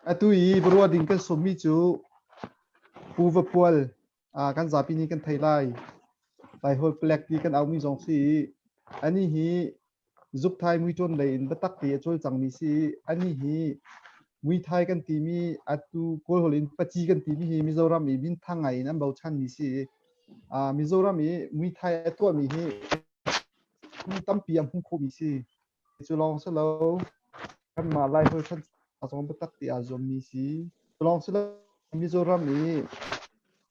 Atu i biaruah ding kan sawmmi cu Pu Va Pual kan zapi nih kan thei lai. Laihawl palek ti kan aumi zong si i anih hi zukthai muiṭawn lei in biatak te a cawlcangmi si i anih hi muithai kan timi atu Kawlholh in paci kan timi hi Mizoram i minthang ngai in an bochanmi si i Mizoram i muithai a tuahmi hi tampi a hmu khomi si. Cu lawng si lo, kanmah Laiholh ṭhanchonak zong biatak ti aa zuammi si. Cu lawng si lo, Mizoram i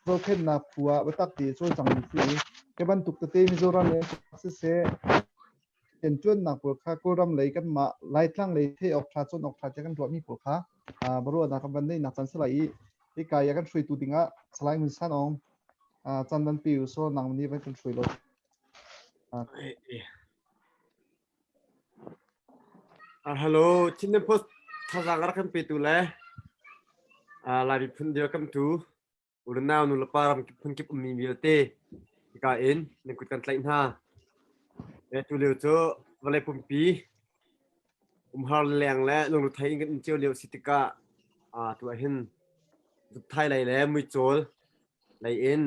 zohkhenhnak phu ah biatak ti a cawlcangmi si. Hi bantuk tete Mizoram i siseh, rianṭuannak pawl kha Kawlram lei kanmah Laitlang lei theih awk ṭha, cawn awk ṭha tiah kan ruahmi pawl kha biaruahnak kan van neihnak caan si lai i hika i a kan hruaitu dingah Salai Ngun San Aung caan van pe u saw nang nih van kan hruai law. Hello, Chinland Post thazaang rak kan petu le Lai miphun dirkamtu unau nulepa ram phunkip ummi vialte hika in nan kut kan tlaih hna. Tu lio cu vawlei pumpi umhar leng le lungruthei in kan um cio lio si tikah tu ah hin zukthai lei le muicawl lei in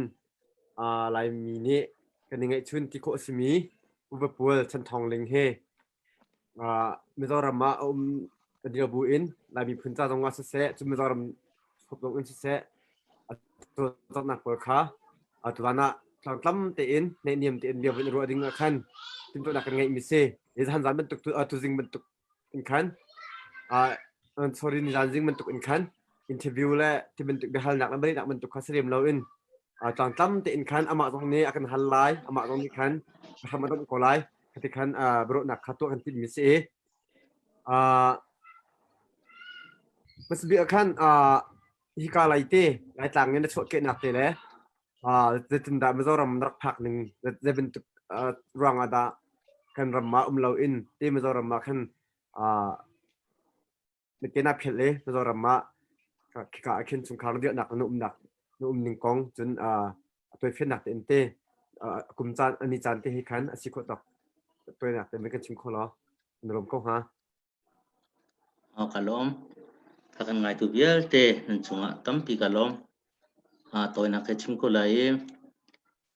Laimi nih kan i ngeihchun ti khawh a simi Upa Pual Chan Thawng Ling hi Mizoram ah a um a dir bu in Lai miphun ca zong ah siseh, cu Mizoram huap zong in siseh, a cawlcanghnak pawl kha tutan ah tlangtlam tein naihniam tein bia vun i ruah ding ah khan timhtuahnak kan ngeihmi si. Hi zan zan bantuk tuzing bantuk in khan sorry nizan zing bantuk in khan interview le ti bantuk biahalnak le bialehnak bantuk kha si lem loin tlangtlam tein khan amah zong nih a kan hal lai amah zong nih khan a hram a domh ko lai khati khan biaruahnak kha tuah kan timhmi si i hmasabik ah khan hika lai te Laitlang in a chuahkehnak te le zeitindah Mizoram na rak phak ning zei bantuk ruang ah dah kan ram ah um loin te Mizoram ah khan na ke naa phelh i Mizoram ah khika ah khin chungkhar na dirhnak na umnak na um ning kong cun a tawifiannak tein te kum caan ani caan te hi khan a si khawh tawk tawinak te kan chim kho law na lawm ko hnga. Ka lawm. Ka kan ngaitu vialte nan cungah tampi ka lawm. Tawinak ka chim ko lai i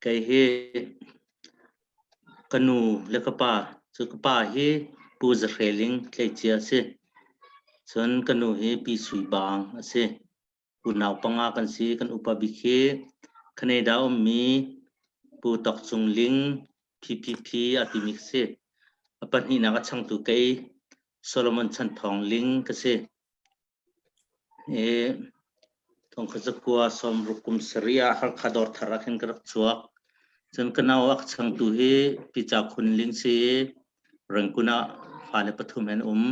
kei hi ka nu le ka pa cu ka pa hi Pu Za Hre Ling tleicia a si. Cun ka nu hi Pi Sui Bang a si. Unau panga kan si. Kan upa bik hi Canada ummi Pu Tawk Cung Ling PPP a timi ka si. A pahnihnak a changtu kei Solomon Chan Thawng Ling ka si. I thongkhat 19 kum sarih ah Halkha Dawrthar ah khin ka rak chuak. Cun ka nau a ka changtu hi Pi Ca Khun Ling si i Rangoon ah fale pathum he an um.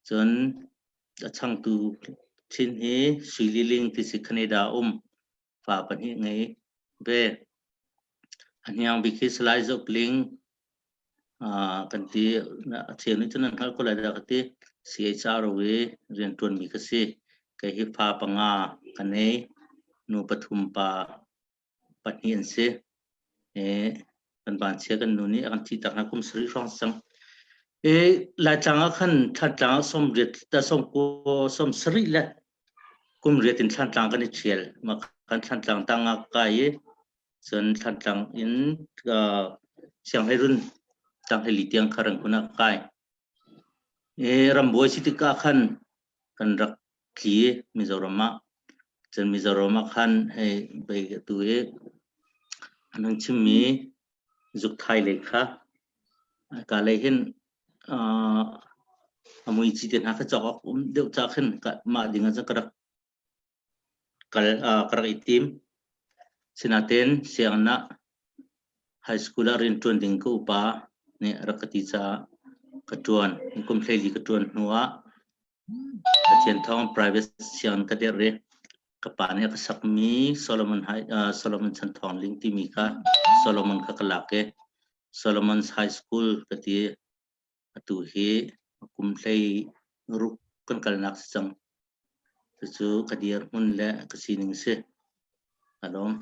Cun a changtu chin hi Sui Li Ling ti si Canada um. Fa pahnih ngei ve. A hniang bik hi Salai Zok Ling kan ti a cheu nih cun nan hngalh ko lai dah ka ti CHRO i rianṭuanmi ka si kei hi fa panga ka nei nu pathum pa pahnih an si i kan vanchia kan nu nih a kan thih tak hna kum sarih hrawng cang i Laitlang ah khan Thantlang ah sawm riat ta sawm kua sawm sarih le kum riat in Thlantlang kan i ṭhial mah khan Thlantlang tang ah kai i Cun Thlantlang in Sianghleirun tanghleili tiang kha Rangoon ah ka kai. I rambuai si tikah khan kan rak tli Mizoram ah. Cun Mizoram ah khan hei bei atu i an hung chimmi zukthai lei kha ka lei hin a muici te hna kha cawk awk um deuh ca khin mah ding ah cun ka rak kal ka rak i tim. Sinain sianginn ah high school ah rianṭuan ding ka upa nih a rak ka ti caah ka ṭuan. Kum 14 ka ṭuan hnu ah Pathian thawng private sianginn ka dirh i ka pa nih a ka sakmi Solomon High, Solomon Chan Thawng Ling timi kha Solomon kha ka lak i Solomon's High School ka ti. Atu hi kum hlei ruk kan kalnak si cang. Cucu ka dirhmun le ka sining si. Ka lawm.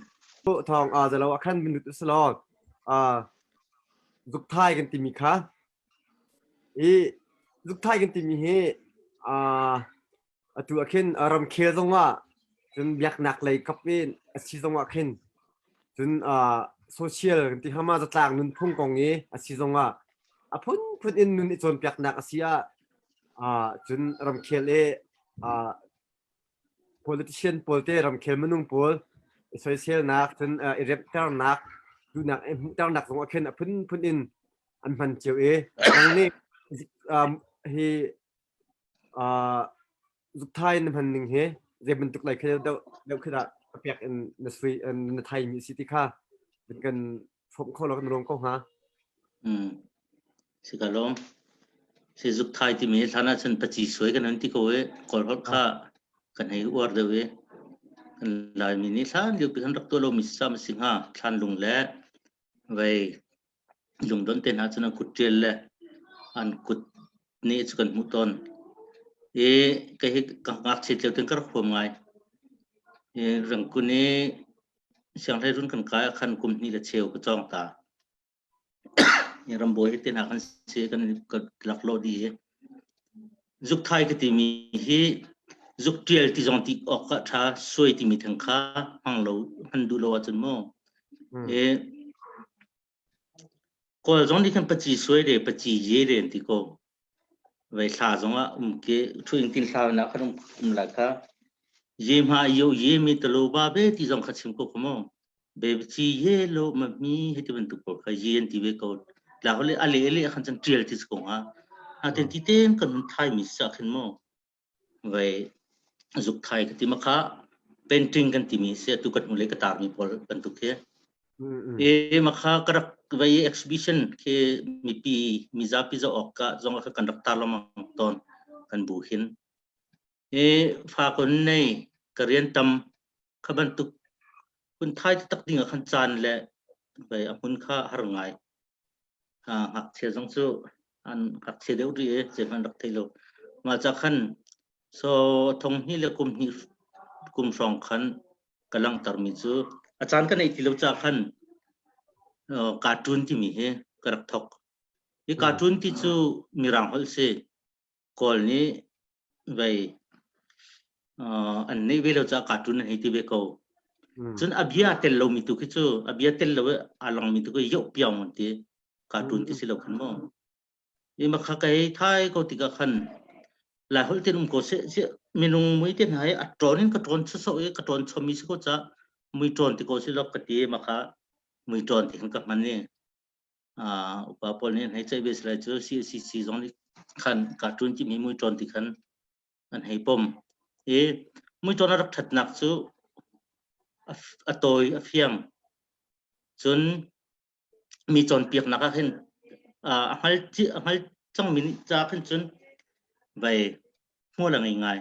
Thawng aa zalo ah khan minut usalaw zukthai kan timi kha i zukthai kan timi hi. Atu ah khin ramkhel zongah cun biaknak lei kap in a si zongah khin cun social kan ti hnga ma zatlang nunphung kong i a si zongah a phunphun in nun i cawnpiaknak a si ah cun ramkhel i politician pawl te ramkhel minung pawl i soiselnak cun i remhternak duhnak i hmuhternak zongah khin a phunphun in an hman cio i nang nih hi Zukthai na hman ning hi zei bantuk lei kha deuh deuh khi dah a pek in na sui na thai mi si ti kha kan hrawm kho lo kan ruang ko hnga. Si ka lawm. Si zukthai timi hlan ah cun paci suai kan an ti ko i kawl holh kha kan hei uar deuh i kan Laimi nih hlan lio pi kan rak tuah lomi sam si hnga thlan lung le vei lungdonh te hna cun an kut ṭial le an kut nih cu kan hmuh tawn. I kei hi ka ngakchia cio ten ka rak huam ngai. I Rangkun i sianghleirun kan kai ah khan kum hnih le cheu ka cawng ta. I rambawi te hna kan si kan kan laklawh dih i zukthai ka timi hi zuk ṭial ti zong ti awk ah ṭha suai timi theng kha hmang lo hman duh lo ahcun mu. I Kawl zong nih khan paci suai re paci ye re an ti ko. Vei thla zong ah um ke thu ing tin thla na khan um lai kha. Ye ma yo ye mi talo ba be ti zong kha chim ko ko mo. Be chi ye lo ma mi he ti bantuk ko kha ye an ti ve ko. La ho le ale ale khan chan tial ti ko ha. Ha ten ti ten kan hun thai mi sa khin mo. Vai zuk thai ka ti ma kha painting kan timi si atu kan hnu le ka tar mi pawl bantuk khi. E ma kha ka rak vai exhibition khi mipi mizapi zo ok ka zong ka kan rak tar lengmang ton kan bu hin. E fa kon nei ka rian tam kha bantuk kun thai tak ding ah khan caan le vai a hmun kha har ngai. Ngakchia zong cu an ngakchia deuh rih i zeihmanh rak thei lo. Mah ca khan so thong hnih le kum hnih kum hrawng khan ka langhtermi cu a caan ka neih ti lo ca khan cartoon timi hi ka rak thok. Hi cartoon ti cu mirang holh si. Kawl nih vei an neih ve lo caah cartoon an hei ti ve ko. Cun a bia tel lomi tu khi cu a bia tel lo i aa langmi tu khi yoh piang an ti. Cartoon ti si lo khan mu. I ma kha kai thai ko tikah khan lai holh tin um ko se si minung mui te hna hi a ṭawn in ka ṭawn so i ka ṭawn chomi si ko ca mui ṭawn ti ko si lo ka ti ma kha mui ṭawn ti khan ka hman i upa pawl nih an hei ceih ve si lai cu CACC zong nih khan cartoon timi muiṭawn ti khan an hei pom i muiṭawn a rak ṭhatnak cu a tawi a fiang cun mi cawnpiaknak ah khin a hngal a hngal cangmi nih ca khin cun vai hmual a ngei ngai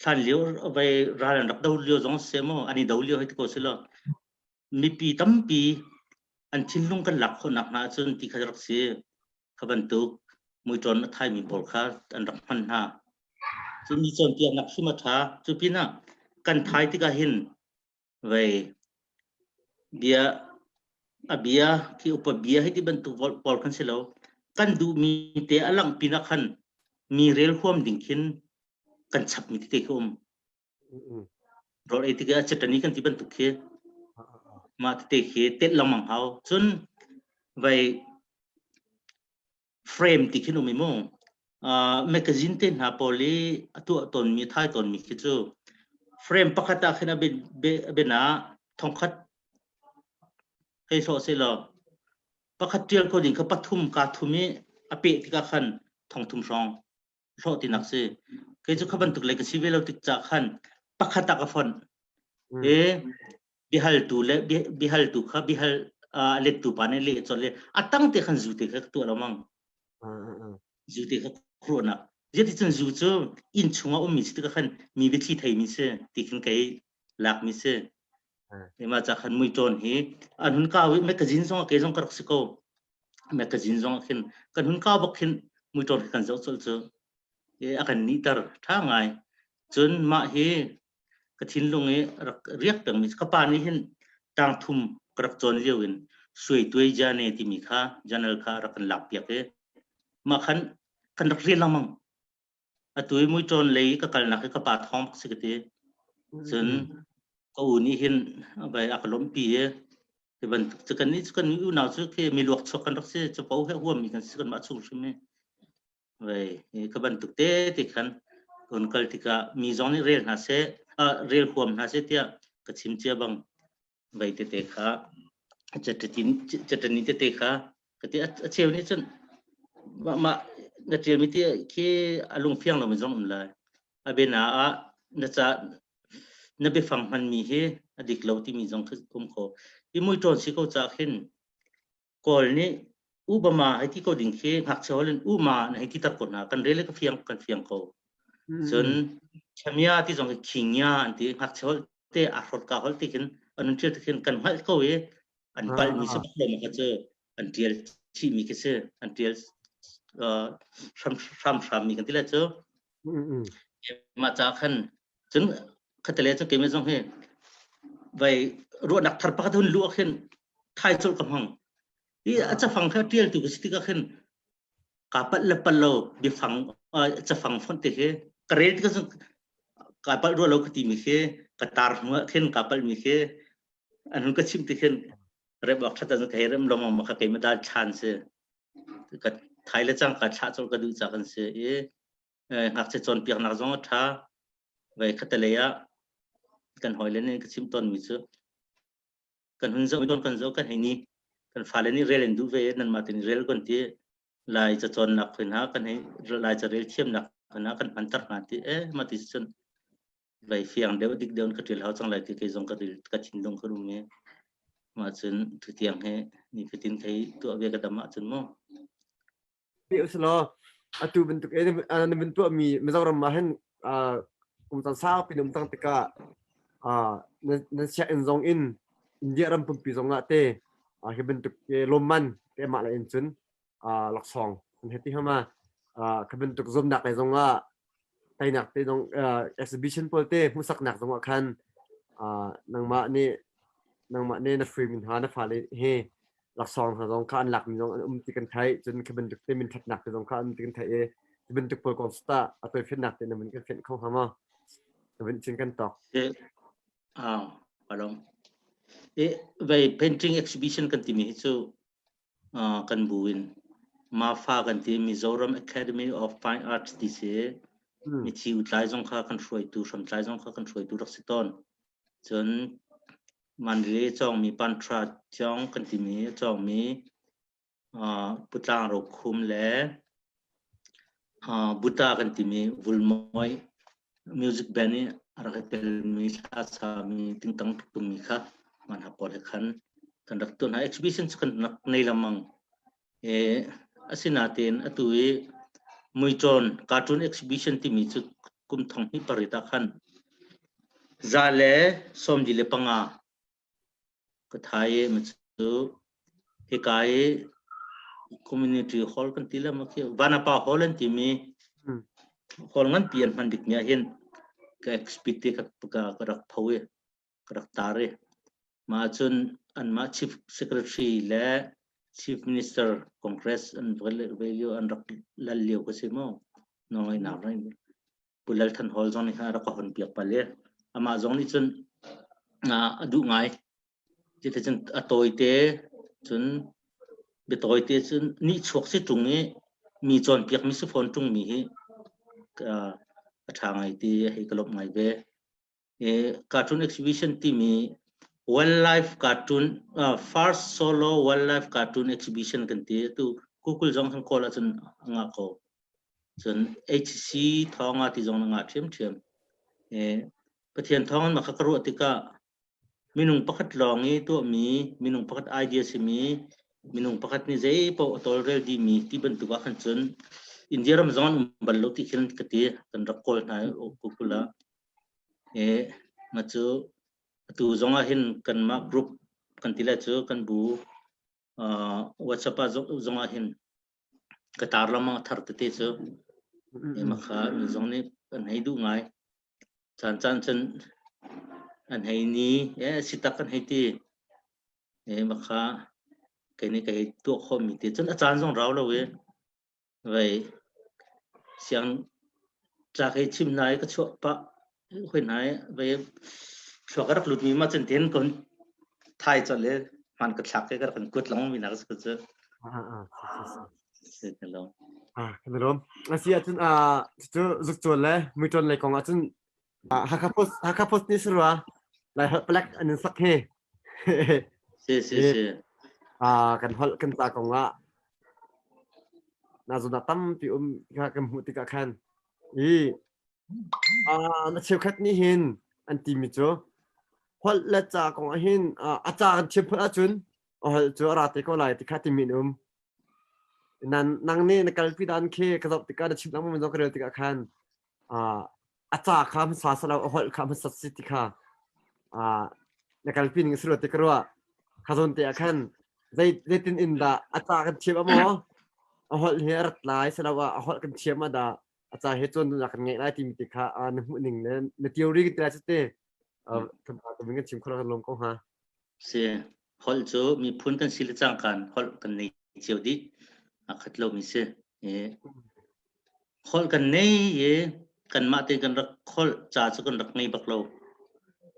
hlan lio vai ral an rak do lio zong se maw an i do lio hei ti ko si lo mipi tampi an thinlung kan lak khawhnak hna ahcun ti kha rak si. Kha bantuk muiṭawn a thaimi pawl kha an rak hman hna. Cu mi cawnpiaknak hrim a ṭha. Cu pinah kan thai tikah hin vei bia a bia khi upa bia hei ti bantuk pawl kan si lo. Kan duhmi te a langh pinah khan mi rel huam ding khin kan chapmi tete khi um. Rawl ei tikah chetani kan ti bantuk khi mah tete khi telh lengmang hau. Cun vai frame ti khin um i mu. Magazine te hna pawl i a tuah tawnmi thai tawnmi khi cu frame pakhat ah khin a bin ah thongkhat hei sawh seh law pakhat tial ko ding kha pathum ka thum i a peh tikah khan thongthum hrawng hlawh tinak si. Kei cu kha bantuk le ka si ve lo tik ca khan pakhat ah ka fonh. E biahaltu le biahaltu kha bihal a lettu pa nih leh chol le a tang te khan zu te kha ka tuah lo mang. Zu te kha khuruahnak. Zeiti cun zu cu inn chungah ummi si tikah khan mi biathli theimi si ti khin kei lakmi si. Mah ca khan muiṭawn hi an hun kau i magazine zong ke zong ka rak si ko. Magazine zong ah khin kan hun kau bak khin muiṭawn khi kan zoh colh cu. A kan nihter ṭha ngai. Cun mah hi ka thinlung i rak riak pengmi ka pa nih hin tang thum ka rak cawn lio in suaituai jane timi kha journal kha rak kan lak piak i mah khan kan rak rel lengmang. Atu i muiṭawn lei ka kalnak hi ka pa thawng bak si ka ti. Cun ka u nih hin vai a ka lawmhpi i ti bantuk cu kan nih cu kan unau cu khi mi luak chuak kan rak si capo he huammi kan si kanmah chung hrim hi. Vai ka bantuk te te khan kun kal tikah mi zong nih rel hna seh rel huam hna seh tiah ka chim cia bang vei tete kha chatani tete kha ka ti a cheu nih cun mah mah na ṭialmi ti khi a lungfiang lomi zong um lai a biana ah na ca na biafang hmanmi hi a dik lo timi zong khi um kho i muiṭawn si ko ca khin Kawl nih Obama hei ti ko ding khi ngakchia holh in Uma na hei ti tar ko hna kan rel ka fiang kan fiang ko cun Chamia ti zong khi Khingya an ti ngakchia holh te a hrot ka holh ti khin an ṭial ti khin kan hngalh ko i an palh mi si bak lo ma kha cu an ṭial chih mi khi si an ṭial hram hram hram mi kan ti le cu mah ca khan cun khatale cu keimah zong hi vai ruahnak thar pakhat hun lu ah khin thai colh ka hmang i a cafang kha ṭial tu ka si tikah khin ka palh le palh lo biafang cafang fonh te khi ka rel tikah cun ka palh rua lo ka timi khi ka tar hnu ah khin ka palh mi khi an hun ka chimh ti khin rem awk ṭhat ah ka hei rem lengmang ma kha keimah dal chan si ka thai le cang ka thlah colh ka duh ca kan si i ngakchia cawnpiaknak zong a ṭha. Vai khatalei ah kan hawile nih ka chim tawnmi cu kan hun zoh tawn kan zoh kan hei ni kan fale nih rel in duh ve nanmah tin rel kan ti lai ca cawnnak khoi hna kan hei lai ca rel thiamnak hna kan hmanter hna ti eh mah ti cun vai fiang deuh dik deuh ka ṭial hau cang lai ti kei zong ka ril ka thinlung ka rum i mah cun tutiang he ni fatin thei tuah ve ka dam ahcun mu Usalaw atu bantuk in na vun tuahmi Mizoram ah hin kum caan saupi na um cang tikah nan sianginn zong in India ram pumpi zong ah te hi bantuk lawmman te mah le in cun laksawng an hei ti hama kha bantuk zuamnak lei zong ah teinak te zong exhibition pawl te hmuhsaknak zong ah khan nangmah nih nangmah nih na hruimi hna na fale he laksawng hna zong kha an lakmi zong an um ti kan theih cun khi bantuk te minthatnak te zong kha an um ti kan theih i ti bantuk pawl kong sta a toifiannak te na vun kan fenh kho hnga maw na vun cin kan tok ah palong e vai painting exhibition kan timi hi cu kan bu in mafa kan ti Mizoram Academy of Fine Arts ti si mithi utlai zong kha kan hruaitu hramtlai zong kha kan hruaitu rak si tawn cun Mandalay cawngmi Pantra Ciong kan timi a cawngmi Putlang Rokhum le Buta kan timi Vulmawi music band i a rak i telmi hla sami tingtang tummi kha man ha pawl he khan kan rak tuah hna. Exhibition cu kan rak nei lengmang. Asinain atu i muicawn cartoon exhibition timi cu kum thong hnih parit ah khan 145 ka thai i ma cu hika i community hall kan ti le ma khi Vanapa hall an timi hall nganpi an hman bikmi ah hin ka exhibit te ka ka rak pho i ka rak tar i mah cun anmah chief secretary le chief minister congress an ve lio an rak lal lio ka si mu nawlngeihnak rai Pu Lal Than Hall zong nih khan a rak ka hon piak pal i amah zong nih cun a duh ngai cuticun a tawite cun biatawite cun nihchuak si ṭung i mi cawnpiakmi si fawn ṭungmi hi a ṭha ngai ti hei ka lawmh ngai ve. Cartoon exhibition timi wildlife cartoon first solo wildlife cartoon exhibition kan ti tu Google zong kan kawl ahcun a ngah ko cun HC thawng ah ti zong na ngah ṭhiamṭhiam Pathian thawng in mah kha ka ruah tikah Minung pakhat lawng i tuahmi, minung pakhat idea simi, minung pakhat nih zei paoh a tawlrel dihmi ti bantuk ah khan cun India ram zong an um bal lo ti khin ka ti. Kan rak kawl hna i Google ah. E, ma cu atu zong ah hin kanmah group kan ti lai cu kan bu uh, WhatsApp ah zong ah hin ka tar lengmang a thar tete cu ma kha mi zong nih an hei duh ngai caan caan cun an hei ni e si tak kan hei ti e ma kha kei nih ka hei tuah khawh mi te cun a caan zong rau lo i vei siang Ca kai chim hna i ka chuah pah hoi hna i vai thluak ka rak lut mi ma cun tin kon thai chol le hman ka thlak ke ka rak kan kuat lang mi nak cu cu. Ah ah si si lo. Ah kan lom. Asi ahcun ah cu zukcawl le muiṭawn lei kong ahcun Hakha Post Hakha Post nih sarua Lai holh palek an in sak hi. Si si si. Ah kan holh kan ca kong ah na zun ah tampi um kha kan hmuh tikah khan i ah na cheukhat nih hin an timi cu holh le ca kong ah hin a ca kan thiam phun ahcun a holh cu a ra te ko lai ti kha timi an um. Nan nang nih na kalpi dan khi ka zoh tikah na chim lengmang zong ka rel tikah khan a ca kha hmasa salo a holh kha hmasa si ti kha na kalpi ning si ti ka ruah kha zawn te ah khan zei zeitin in dah a ca kan thiam amaw a holh hi a rat lai salo ah a holh kan thiam ah dah a ca he cawn duhnak kan ngeih lai timi ti kha na hmuh ning le na theory kan ti lai cu te kan kan chim khawh kan lawm ko hnga. Si holh cu miphun kan si le cangkan holh kan nei cio dih a khat lomi si. Holh kan nei i kanmah te kan rak holh ca cu kan rak ngei bak lo.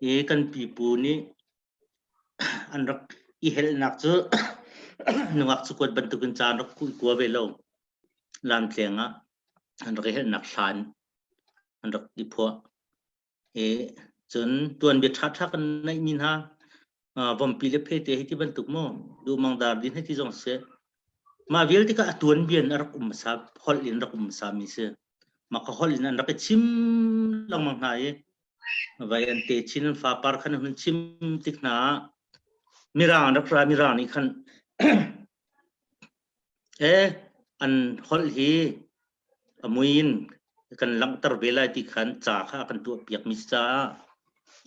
I kan pipu nih an rak i helnak cu nungak cakuat bantukin ca an rak kua ve lo. Lamtleng ah an rak i helnak hlan an rak i phuah. I cun tuanbia ṭhaṭha kan neihmi hna vompi le phete hei ti bantuk maw duhmang dar din hei ti zong si. Mah vialte kha a tuanbia in a rak um hmasa, holh in rak um hmasa mi si. Mah ka holh in an rak i chim lengmang hna i vai an te chin an fapar khan an hun chim tik hna ah Mirang an rak ra Mirang nih khan e an holh hi a mui in kan langhter ve lai ti khan ca kha a kan tuahpiakmi si caah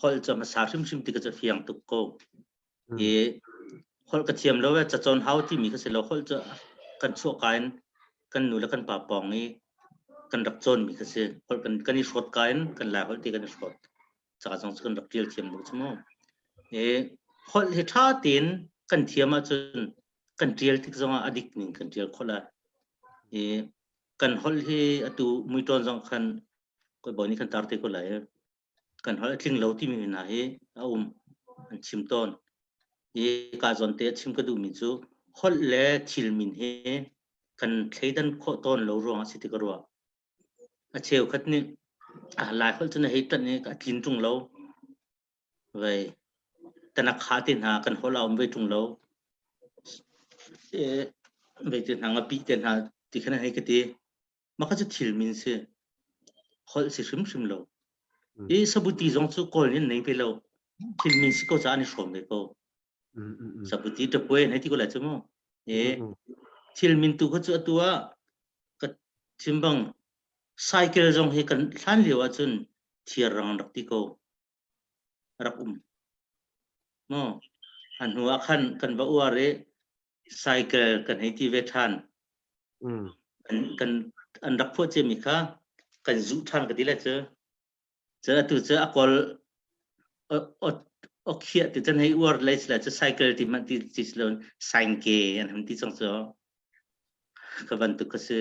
holh cu hmasa hrimhrim ti ka cu fiang tuk ko. I holh ka thiam lo e cacawn hau timi ka si lo holh cu kan chuahka in kan nu le kan pa pawng i kan rak cawnmi ka si. Holh kan kan i hrawt ka in kan lai holh ti kan i hrawt. Ca zong cu kan rak ṭial thiam lo cu mu. I holh hi ṭha tein kan thiam ahcun kan ṭial tik zongah a dik ning kan ṭial khawh lai. I kan holh hi atu muiṭawn zong khan koi nih kan tar te ko lai. Kan holh a tling lo timi hna hi a um an chim tawn. I ka zawn te a chim ka duhmi cu holh le thil min hi kan thleidan khawh tawn lo ruang a si ti ka ruah. A cheukhat nih Lai holh cu na hei ṭanh i a tlin ṭung lo. Vei tanakha te hna kan holh a um ve ṭung lo. Vei te hna ngapi te hna ti khan hei ka ti. Mah kha cu thil min si. Holh si hrimhrim lo. I sabuti zong cu Kawl nih an nei ve lo. Thil min si ko caah an i hrawm ve ko. Sabuti ṭapuai an hei ti ko lai cu mu. E thil min tu kha cu atu ah ka chim bang cycle zong hi kan hlan lio ahcun thir rang an rak ti ko. Rak um. Mu a hnu ah khan kan va uar i cycle kan hei ti ve ṭhan. Kan, kan an rak phuah ciami kha kan zuh ṭhan ka ti lai cu. Cun atu cu a kawl okhiah ti cun hei uar lei sila cu cycle ti hmanh ti ti si loin saingke an hum ti cang cu. Ka bantuk ka si.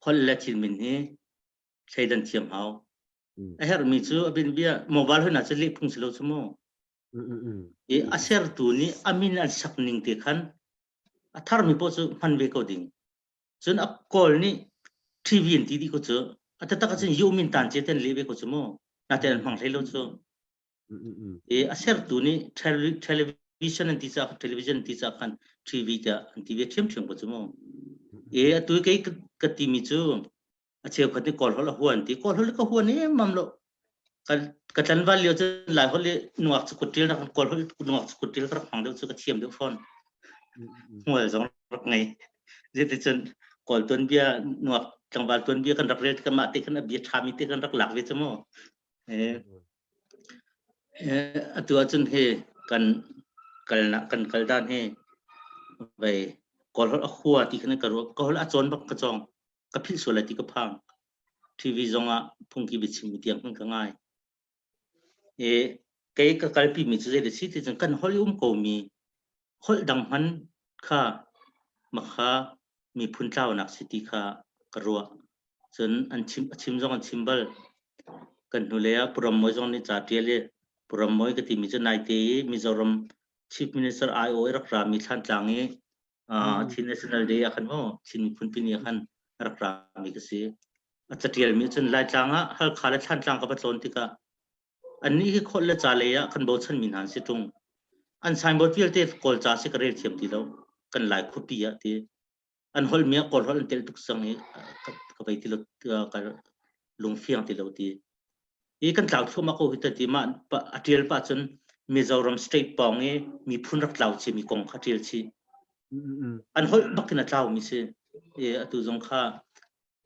Holh le thil min hi thleidan thiam hau. A herhmi cu a bin bia mobile hoi na cu leh phung si lo cu mu. I a sertu nih a min an sak ning te khan a tharmi paoh cu hman ve ko ding. Cun a kawl nih TV an ti dih ko cu. A taktak ahcun yu min tan ce ten leh ve ko cu mu. Natein an hmang hlei lo cu. I a sertu nih television an ti caah television an ti caah khan TV tiah an ti ve ṭhiamṭhiam ko cu mu. I atu kei ka timi cu a cheukhat nih kawl holh a huan ti kawl holh ka huan emam lo ka ka tlanval lio cu lai holh i nungak cu kut ṭil rak kawl holh nungak cu kut ṭil ka rak hmang deuh cu ka thiam deuh fawn hmual zong rak ngei zeticun kawl tuanbia nungak tlangval tuanbia kan rak rel tikah mah te khan a bia ṭhami te kan rak lak ve cu mu atu ahcun hi kan kalnak kan kal dan hi vei kawl holh a hua ti khan ka ruah ka holh a cawn bak ka cawng ka philh sual lai ti ka phang. TV zong ah phungki biachim mi tiang hmanh ka ngai. I kei ka kalpi mi cu zei si ti cun kan holh i um ko mi holh dang hman kha makha miphun tlaunak si ti kha ka ruah. Cun an chim a chim zong an chim bal. Kan hnulei ah Pu Ram Mawi zong nih ca ṭial i Pu Ram Mawi ka timi cu naite i Mizoram Chief Minister IO i rak rami Thlantlang i Chin National Day ah khan maw Chin miphun pi ni ah khan a rak rami ka si. A caṭialmi cun Laitlang ah Halkha le Thlantlang ka va tlawn tikah annih hi kholh le ca lei ah kan bochanmi hna an si ṭung. An signboard vialte Kawl ca si ka rel thiam ti lo. Kan Lai khuapi ah ti. An holhmi ah Kawl holh an telh tuk cang i ka vei ti lo ka lungfiang ti lo ti. Hi kan tlau thluahmah ko hi ta ti mah a ṭial pah cun Mizoram state pawng i miphun rak tlau chimi kong kha ṭial chih. An holh bak in a tlaumi si. I atu zong kha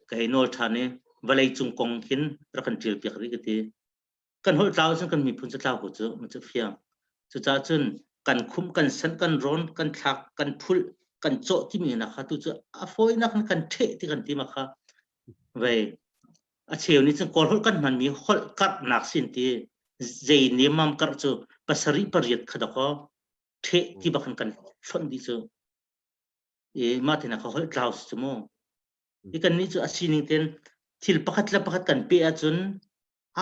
ka hei nawl ṭhan i vawlei cung kong khin rak kan ṭial piak rih ka ti. Kan holh tlau cun kan miphun cu tlau ko cu ma cu fiang. Cucaah cun kan khumh, kan sanh, kan rawn, kan thlak, kan phulh, kan cawh timi hna kha tu cu a fawinak in kan ṭheh ti kan ti ma kha vei a cheu nih cun Kawl holh kan hmanmi holh karhnak sin ti zei nemam karh cu pasarih pariat kha dakaw ṭheh ti bak in kan hlonh dih cu i mah tina kha holh tlau si cu mu i kan nih cu a sining ten thil pakhat le pakhat kan pe ahcun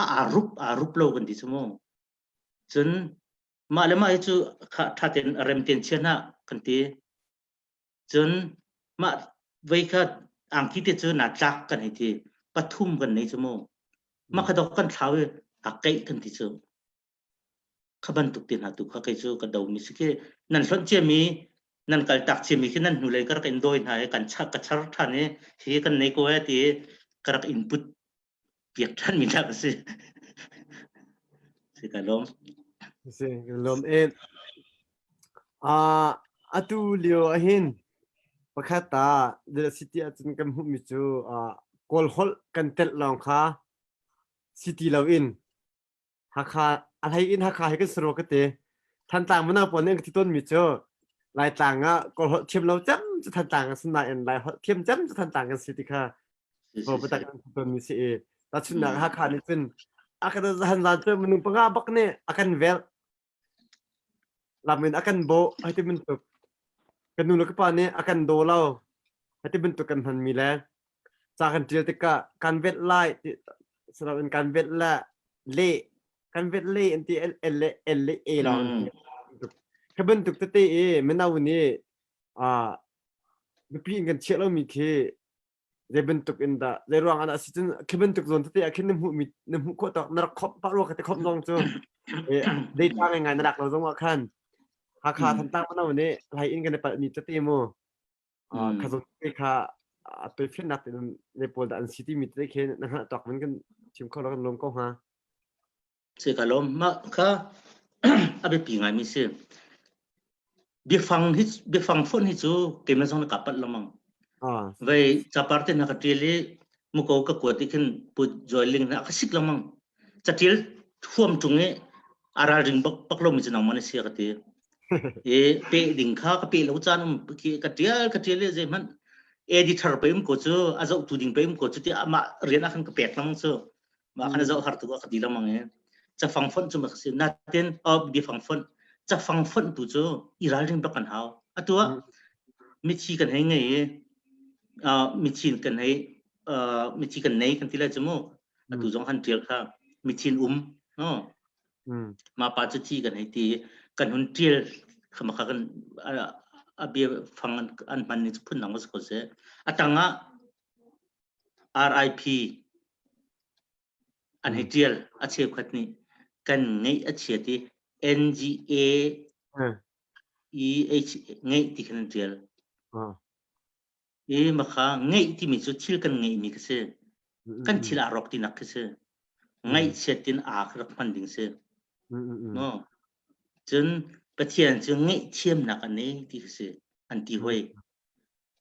a aa rup aa rup lo kan ti cu mu cun mah le mah hi cu kha ṭha tein rem tein chia hna kan ti Cun mah vei kha angki te cu naa tlak kan hei ti. Pathum kan nei cu mu. Mah kha dok kan thlau i a keih kan ti cu. Kha bantuk te hna tu kha kei cu ka do mi si khi nan hlonh ciami nan kal tak ciami khi nan hnulei ka rak in dawi hna i kan char ka char ṭhan i hi kan nei ko e ti ka rak in put piak ṭhan mi hna ka si. Si ka lawm. Si ka lawm e. Ah atu lio ahin pakhat ta dil city ahcun kan hmuhmi cu kawl holh kan telh lawng kha city lo in Hakha a hlei in Hakha hi kan si rua ka ti. Thantlang mino pawl nih an ka ti tawnmi cu Laitlang ah Kawl holh thiam lo cem cu Thantlang kan si nain Lai holh thiam cem cu Thantlang kan si ti kha biatak an ti tawnmi si i tahchunhnak Hakha nih cun a kan zan zan cu minung panga bak nih a kan velh lam in a kan bawh hei ti bantuk ka nu le ka pa nih a kan daw lo hei ti bantuk kan hmanmi le ca kan ṭial tikah kan velh lai ti in kan velh le le kan velh le an ti L le L le A lawng an ti kha bantuk tete i mino nih biapi in kan chiah lomi khi zei bantuk in dah zei ruang ah dah si cun khi bantuk zawn tete ah khin na hmuh mi na hmuh khawh tawk na rak khomh pah rua ka ti khomh zong cu data ngai ngai na rak lo zong ah khan Hakha Thantlang mino nih lai in kan i palh mi tete mu kha zawn te kha a toifiannak te ne pawl dah an si timi tete khi na hngalh tawk man kan chim kho lo kan lawm ko hnga. Si ka lawm mah kha a biapi ngaimi si. Biafang hi biafang fonh hi cu keimah zong na ka palh lengmang. Vei capar te na ka ṭial i muko ka kuat i khin pu Joy Ling na ka sik lengmang. Catial huam ṭung i a ralring bak bak lomi cu nangmah na si ka ti. I pe ding kha ka pe lo caan um khi ka ṭial ka ṭial i zeihmanh editor pe um ko cu a zohtu ding pe um ko cu ti amah rian ah khan ka pek lengmang cu. Mah khan a zoh har tu ka ti lengmang i cafang fonh cu mak si natin biafang fonh cafang fonh tu cu i ralring bak kan hau. Atu ah mithi kan hei ngei i mithi kan hei mithi kan nei kan ti lai cu mu atu zong han ṭial kha mithin um no ma pa cu thi kan hei ti kan hun ṭial khama kha kan a bia fang an hman ni phun dang ko se atang ah RIP an hei ṭial a cheukhat nih kan ngeih a chia ti NGA EH ngeih ti khan an ṭial I makha ngeih timi cu thil kan ngeihmi ka si. Kan thil aa rawk tinak khi si. Ngaihchiat tin aa kha rak hman ding si. No. Cun Pathian cu ngaihthiamnak a nei ti khi si. An ti hoi.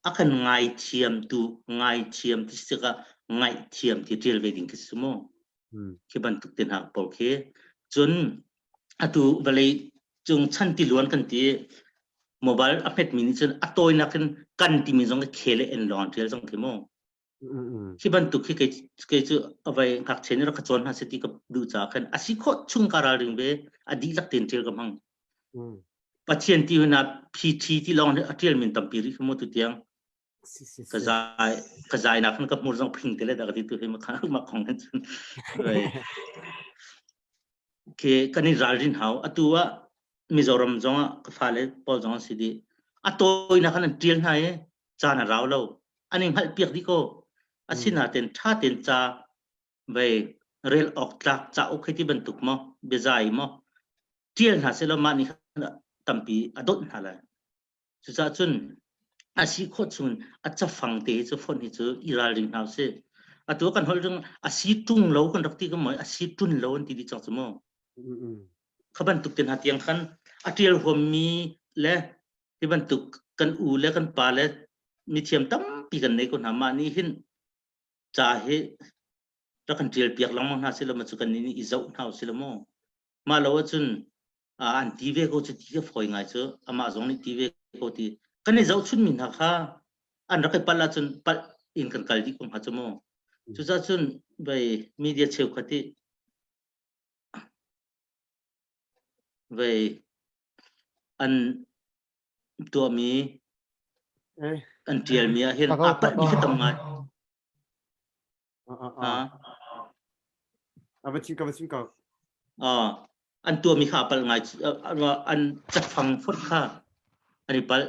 A kan ngaithiam tu ngaithiam ti si tikah ngaihthiam ti ṭial ve ding khi si mu. Khi bantuk te hna pawl khi. Cun atu vawlei cung chan tiluan kan ti mobile a hmetmi nih cun a tawinak in kan timi zong khi le en lawng ṭial zong khi mu. Khi bantuk khi kei kei cu avai ngakchia nih rak ka cawn hna seh ti ka duh caah khan a si khawh chung ka ralring ve a dihlak tein ṭial ka hmang. Pathian ti hna PT ti lawng a ṭial min tampi rih khi mu tu tiang. Ka zai ka zai nak ka hmur zong phing te le da ka ti tu hi ma kha ma khong hin cun. Ke kan i ralrin hau. Atu ah Mizoram zong ah ka fale pawl zong an si dih. A tawinak khan an ṭial hna i caan a rau lo. An i hngalh piak dih ko. Asinain ṭha tein ca vei rel awk tlak cauk hei ti bantuk maw biazai maw ṭial hna sehlaw mah nih khan tampi a donh hna lai. Cucaah cun a si khawh chungin a cafang te hi cu fonh hi cu i ralring hna usih. Atu kan holh ring a si ṭung lo kan rak ti ko maw a si ṭun lo an ti dih cang cu mu. Kha bantuk te hna tiang khan a ṭial huammi le hi bantuk kan u le kan pa le mithiam tampi kan nei ko hna. Mah nih hin ca hi rak kan ṭial piak lengmang hna sih law cu kan nih i zoh hna usih law mu. Mah lo ahcun an ti ve ko cu ti ka fawi ngai cu amah zong nih ti ve ko ti kan i zohchunmi hna kha an rak i palh ahcun palh in kan kal dih ko hnga cu mu. Cucaah cun vei media cheukhat i vei an tuahmi an ṭialmi ah hin aa palhmi khi tam ngai. A va chim ka va chim ko. An tuahmi kha a palh ngai an cafang fonh kha an i palh.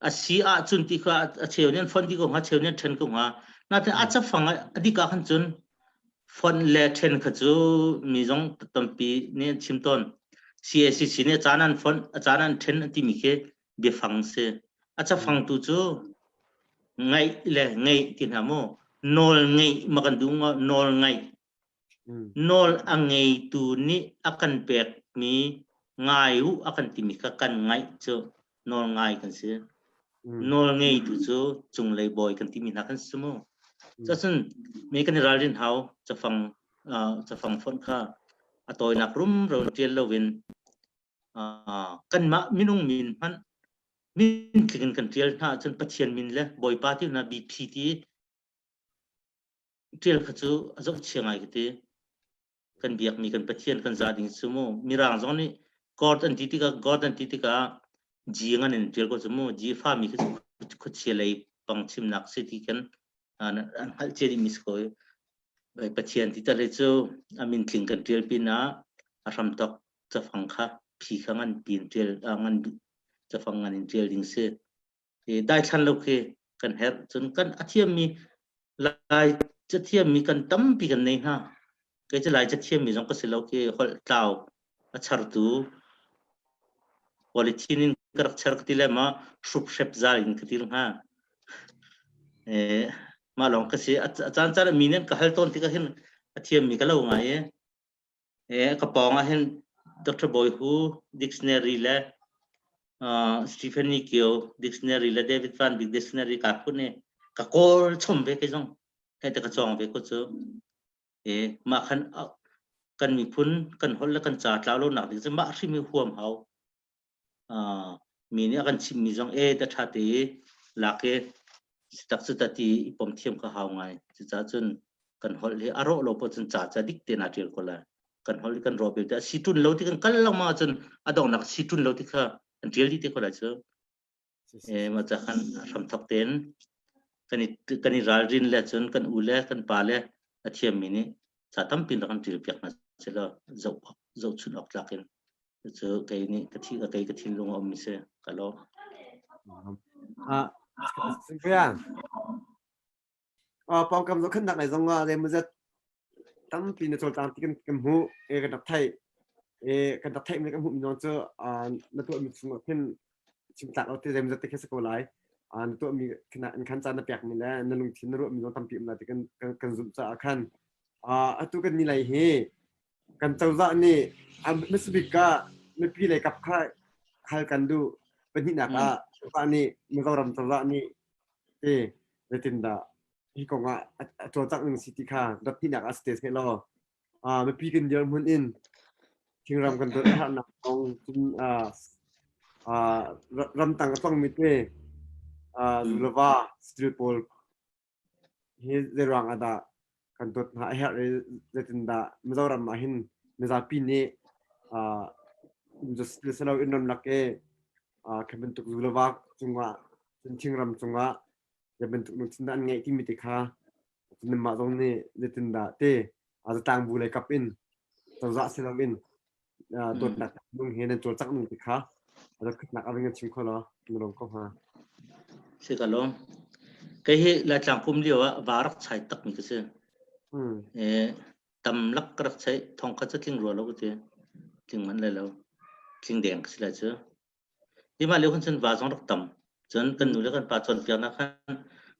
A si ahcun ti kha a cheu nih an fonh dih ko hnga, cheu nih an ṭhen ko hnga. Nain a cafang a dik ah khan cun fonh le ṭhen kha cu mi zong tampi nih an chim tawn. CACC nih a caan an fonh, a caan an ṭhen an timi khi biafang si. A cafang tu cu ngaih le ngeih ti hna mu. Nawl ngeih ma kan duh ngo nawl ngaih. Nawl a ngeitu nih a kan pekmi ngai u a kan timi kha kan ngaih cu nawl ngai kan si. Nawl ngeitu cu cunglei bawi kan timi hna kan si mu. Cacun mi kan i ralrin hau cafang cafang fonh kha a tawinak rumro ṭial loin kanmah minung min hmanh min tling in kan ṭial hna ahcun Pathian min le Bawipa ti hna BP ti ṭial kha cu a zohchia ngai ka ti. Kan biakmi kan Pathian kan zah ding cu mu. Mirang zong nih God an ti tikah God an ti tikah G ngan in ṭial ko cu mu. G fami khi cu khuachia lei pang chimnak si ti khan an hngalh cia dihmi si ko. Pathian ti tal hi cu a min tling kan ṭial pinah a hramthawk cafang kha phi kha ngan pin ṭial ngan cafang ngan in ṭial ding si. I daithlan lo khi kan herh. Cun kan a thiammi Lai cathiammi kan tampi kan nei hna. Kei cu Lai cathiammi zong ka si lo khi holh tlau a chartu polythene in ka rak char ka ti le ma hrup hrep zal in ka til hnga. Eh, mah lawng ka si. A caan caan mi nih an ka hal tawn tikah hin a thiammi ka lo ngai i Eh, ka pawng ah hin Dr. Bawi Hu dictionary le uh, Stephen Ni Kio dictionary le David Van Bik dictionary ka phun i ka kawl chom ve ke zong hei te ka cawng ve ko cu e mah khan kan miphun kan holh le kan ca tlau lo nak ding cu mah hrim hi huam hau mi nih a kan chimmi zong e ta ṭha te lak i tak cu ta ti i pom thiam kha hau ngai. Cucaah cun kan holh hi a rawh lo poh cun ca ca dik tein aa ṭial ko lai. Kan holh hi kan rawh belte a si ṭun lo ti kan kal lengmang ahcun a donghnak si ṭun lo ti kha kan ṭial dih te ko lai cu. E mah ca khan hramthok tein kan i kan i ralrin le cun kan u le kan pa le a thiammi nih ca tampi rak kan ṭial piak hna selaw zoh zohchun awk tlak in Cucu kei nih ka thi kei ka thinlung a um mi si ka lawm. Ah, Singpia. Ah, pawngkam zohkhenhnak lei zong ah zeimawzat tampi na cawlcang ti kan kan hmuh e kan rak theih e kan rak theih mi kan hmuh mi zong cu na tuah mi chung ah khin chim tlak lo ti zeimawzat te khi si ko lai na tuah mi in khan caan na pek mi le na lungthin na ruah mi zong tampi um lai ti kan kan zumh caah khan atu kan ni lei hi Kan cozah nih hmasabik ah mipi lei kap kha hal kan duh. Pahnihnak ah cozah nih Mizoram cozah nih ti zeitindah hi kong ah a cawlcangh ning si ti kha dot hnihnak ah si te sehlaw mipi kan dirhmun in thingram kan dawt a herhnak kong cun ramtang a congmi te zu le va steel pawl Hi zeiruang ah dah kan dawt hna a herh i zeitindah Mizoram ah hin mizapi nih uh, si loin ramlak i uh, khi bantuk zu le va cungah Cun thingram cungah zei bantuk lungthin dah an ngeih timi te kha nanmah zong nih zeitindah te zatlang bu lei kap in cozah si loin dawtnak nung he nan cawlcangh ning ti kha zakhatnak a ring an chim kho law na lawm ko hnga. Si ka lawm. Kei hi Laitlang kum lio ah va rak chai tak mi ka si. Tam lak ka rak chai thong kha cu tling rua lo ka ti. Tling man lai lo. Tling deng ka si lai cu. Hi mah lio khan cun va zong rak tam. Cun kan nu le kan pa cawnpiaknak khan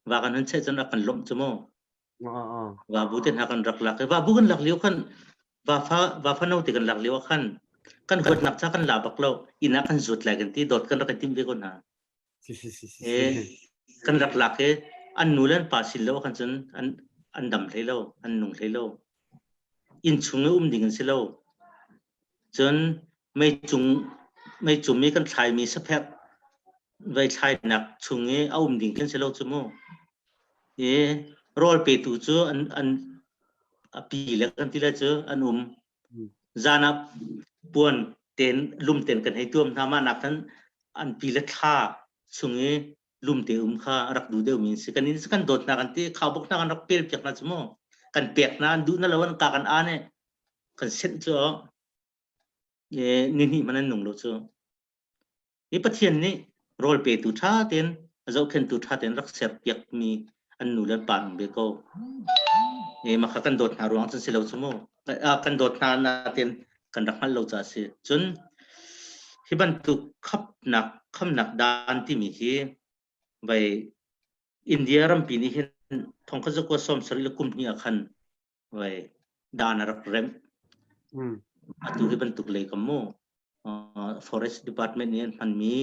va kan hun cheh cun rak kan lawmh cu mu. Vabu te hna kan rak lak i vabu kan lak lio khan vafa vafa no te kan lak lio ah khan kan huatnak ca kan la bak lo inn ah kan zuat lai kan ti dawt kan rak i tim ve ko hna. E kan rak lak i an nu le an pa sin lo khan cun an an dam hlei lo an nung hlei lo inn chung i um ding an si lo cun meicung meicum i kan thlaimi saphek vei thlainak chung i a um ding kan si lo cu mu i rawl petu cu an an a pi le kan ti le cu an um zan ah puan ten lum ten kan hei tuam hna mah nak khan an pi le thla chung i lum te um kha rak duh deuh mi si kan in kan dawt hna kan ti khaubok hna kan rak pel piak hna cu mu kan pek hna an duh na lo an ka kan a ne kan senh cu ni hnih man an nung lo cu Hi Pathian nih rawl petu ṭha tein a zohkhenhtu ṭha tein rak serpiakmi an nu le an pa an um ve ko. E mah kha kan dawt hna ruang cun si lo cu mu. Kan dawt hna nain kan rak hngalh lo caah a si. Cun hi bantuk khapnak khamnak daan timi hi vai India rampi nih hin thongkhat zakua sawm sarih le kum hnih ah khan vai dan a rak remh. Atu hi bantuk lei kam mu forest department nih an hmanmi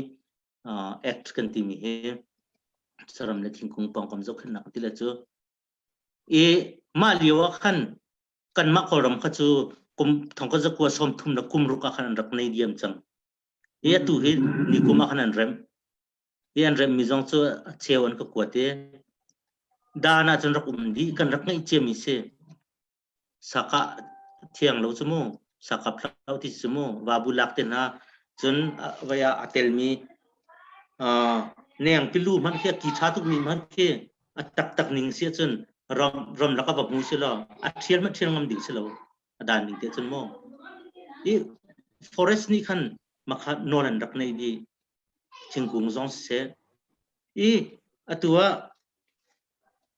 act kan timi hi saram le thingkung pawngkam zohkhenhnak ti le cu i mah lio ah khan kanmah Kawlram kha cu kum thongkhat zakua sawm thum le kum ruk ah khan an rak nei diam cang. Hi atu hi ni kum ah khan an remh. Hi an remhmi zong cu a cheu an ka kuat i dan ah cun rak um dih kan rak ngeih ciami si. Sakah thiang lo cu mu sakap hlau ti cu mu vabu lak te hna cun vai ah a telmi neng pilu hmanh khi a ki ṭha tukmi hmanh khi a taktak ning si ahcun ram ramlak a va hmu si law a ṭhial hmanh ṭhial ngam ding si lo a dan ning te cun mu i forest nih khan makha nawl an rak nei dih thingkung zong siseh i atu ah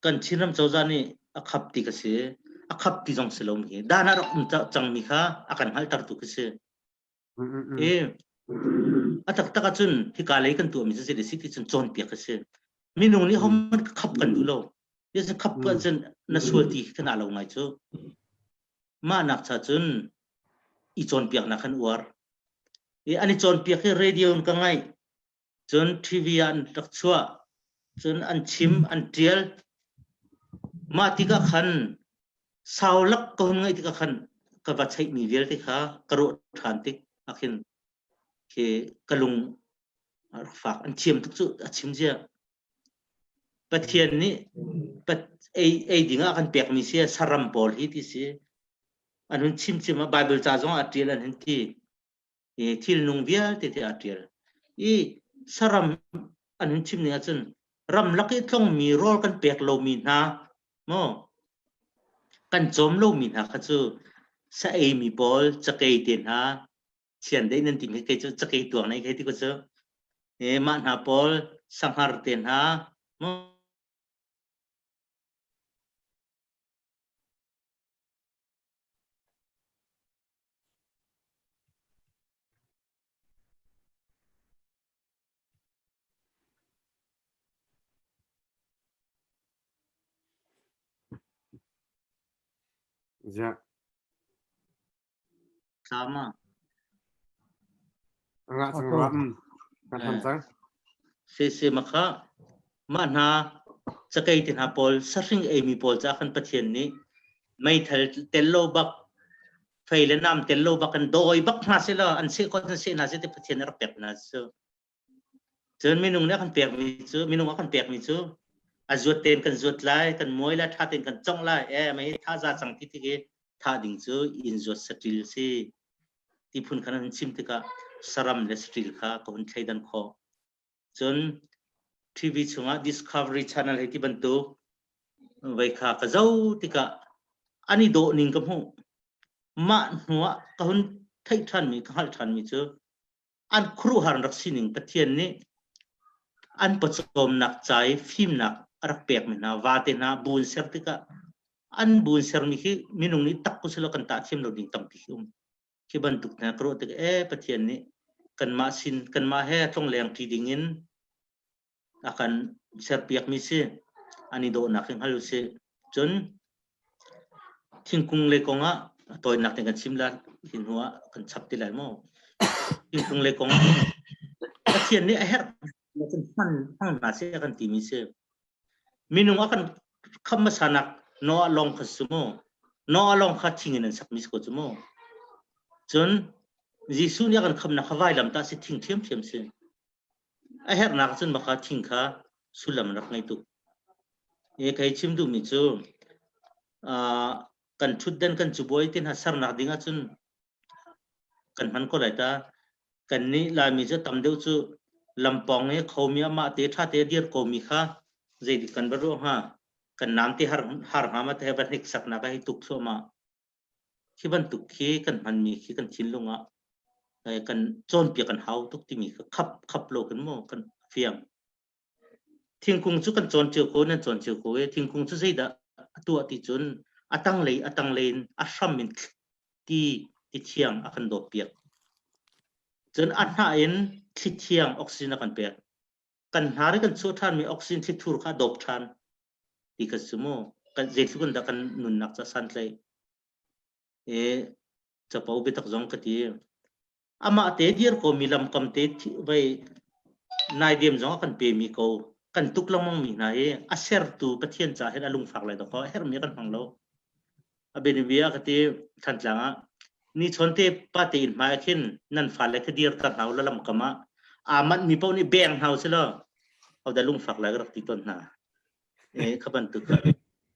kan Chinram cozah nih a khap ti ka si a khap ti zong si lo mi hi dan ah rak um cangmi kha a kan hngalhtertu ka si i a taktak ahcun hika lei kan tuahmi cu zei si ti cun cawnpiak ka si minung nih hohmanh khap kan duh lo yes khap cun na sual ti kan aa lo ngai cu mah nak cha cun i cawnpiaknak kan uar i an i cawnpiak hi radio in ka ngaih cun TV ah an rak chuah cun an chim an tial mah tikah khan sau lak ka hun ngaih tikah khan ka va cheihmi vialte kha ka ruah ṭhan tik ah khin khi ka lung a rak fak an thiam tuk cu a chim zia Pathian nih ei ei ding ah kan pekmi si saram pawl hi ti si an hun chim chim ah Bible ca zong ah ṭial an hun ti i thilnung vialte te aa ṭial i saram an hun chim ning ahcun ramlak i tlongmi rawl kan pek lomi hna maw kan cawm lomi hna kha cu sa eimi pawl cakei te hna chiandeih nan timi kei cu cakei tuang nei kei ti ko cu e mah hna pawl sanghar te hna maw Ziah. Sama. Ngah cang rua. Kan ham cang. Se se makha mah hna cakei te hna pawl sahring eimi pawl ca khan Pathian nih meithal tel lo bak fei le nam tel lo bak an dawi bak hna seh law an seh ko an seh hna seh ti Pathian nih rak pek hna cu. Cun minung nih a kan pekmi cu minung a kan pekmi cu a zuat tein kan zuat lai kan muai lai ṭha tein kan congh lai e mei tha za cang ti tik i thah ding cu inn zuat saṭil si ti phun khan an chim tikah saram le saṭil kha ka hun thleidan khawh. Cun TV chungah Discovery Channel hei ti bantuk vei kha ka zoh tikah an i dawh ning ka hmuh. Mah hnuah ka hun theih ṭhanmi, ka hngalh ṭhanmi cu an khuaruahhar an rak sining Pathian nih an pawcawmnak ca i fimnak a rak pekmi hna vate hna bu in ser tikah an bu in sermi khi minung nih tak usila kan tah thiam lo ding tampi khi um. Khi bantuk hna ka ruah tik ee Pathian nih kanmah sin kanmah he tlongleng ṭi ding in a kan serpiakmi si an i dawhnak hi hngal usih. Cun thingkung lei kong ah a tawinak te kan chim la hi hnu ah kan chap ti lai maw? Thingkung lei kong ah Pathian nih a herh kan hman hmang hna seh a kan timi si. Minung a kan kham hmasa nak Noah lawng kha si mu. Noah lawng kha thing in an sakmi si ko cu mu. Cun Jesuh nih a kan khamnak kha vailam tah si thing ṭhiamṭhiam si. A herhnak cun maka thing kha sullam rak ngei tuk. E kai chim duhmi cu kan ṭhutdan kan cubuai te hna sernak ding ahcun kan hman ko lai ta. Kan nih Laimi cu tam deuh cu lampawng i khomi amah te ṭha te dir komi kha zeidik kan va ruah hnga? Kan nam te har har hnga ma te va hniksaknak a hei tuk thluahmah. Khi bantuk khi kan hmanmi khi kan thinlung ah kan cawnpiak kan hau tuk timi kha khap khap lo kan maw kan fiang. Thingkung cu kan cawn cio ko nan cawn cio ko e thingkung cu zeidah a tuah ti cun a tanglei a tanglei in a hram in ti ti thiang a kan dawp piak. Cun a hnah in thli thiang oxygen a kan pek. Kan hnar i kan chuah ṭhanmi oxygen thlithur kha a dawp ṭhan. Ti kha cu mu kan zeitluk in dah kan nunnak ca santlaih. E capo biatak zong ka ti. Amah te dir ko mi lamkam te vei naidem zong a kan pe mi ko kan tuk lengmang mi hna hi a sertu Pathian ca hin a lungfak lai dawk a herhmi kan hmang lo. A bianabia ka ti Thantlang ah ni chawn te pa te in hmai ah khin nan fale kha dir tar hna u la lamkam ah aa manh mi paoh nih beng hna u si law hodah lungfak lai ka rak ti tawn hna. E kha bantuk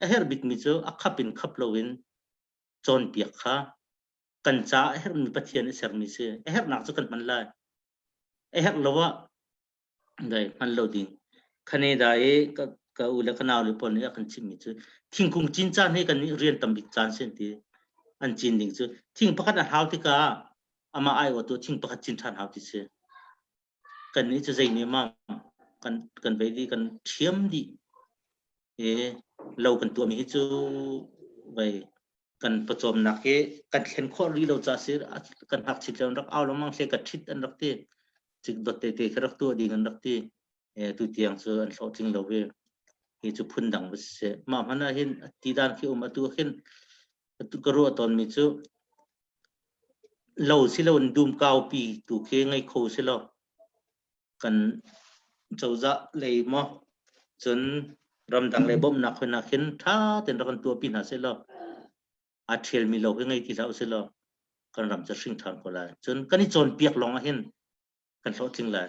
a herh bik mi cu a khap in khap loin cawnpiak kha kan caah a herhmi Pathian a sermi si. A herhnak cu kan hman lai. A herh lo ah dai hman lo ding. Canada i ka, ka u le ka nau le pawl nih a kan chimmi cu thingkung cin caan hi kan rian tam bik caan si an ti. An cin ding cu thing pakhat a hau tikah amah aiawhtu thing pakhat cin ṭhan hau ti si. Kan nih cu zei nih ma kan kan vei dih kan ṭhiam dih. E lo kan tuahmi hi cu vei kan pawcawmnak hi kan thlen khawh rih lo ca si kan ngakchit lio an rak au lengmang hle ka ṭhit an rak ti cik dot tete kha rak tuah ding an rak ti e tu tiang cu an hlawhtling lo ve hi cu phun dang va si mah hmanh ah hin ti dan khi um atu khin atu ka ruah tawn mi cu lo si lo in dum kaupi tu khi ngei kho si lo kan cozah lei maw cun ramdang lei bawmhnak hoi nak hin ṭha tein rak kan tuahpi hna sehlaw aa ṭhialmi lo hi ngei ti hlah usilaw kan ram cu hring ṭhan ko lai. Cun kan i cawnpiak lawng ah hin kan hlawhtling lai.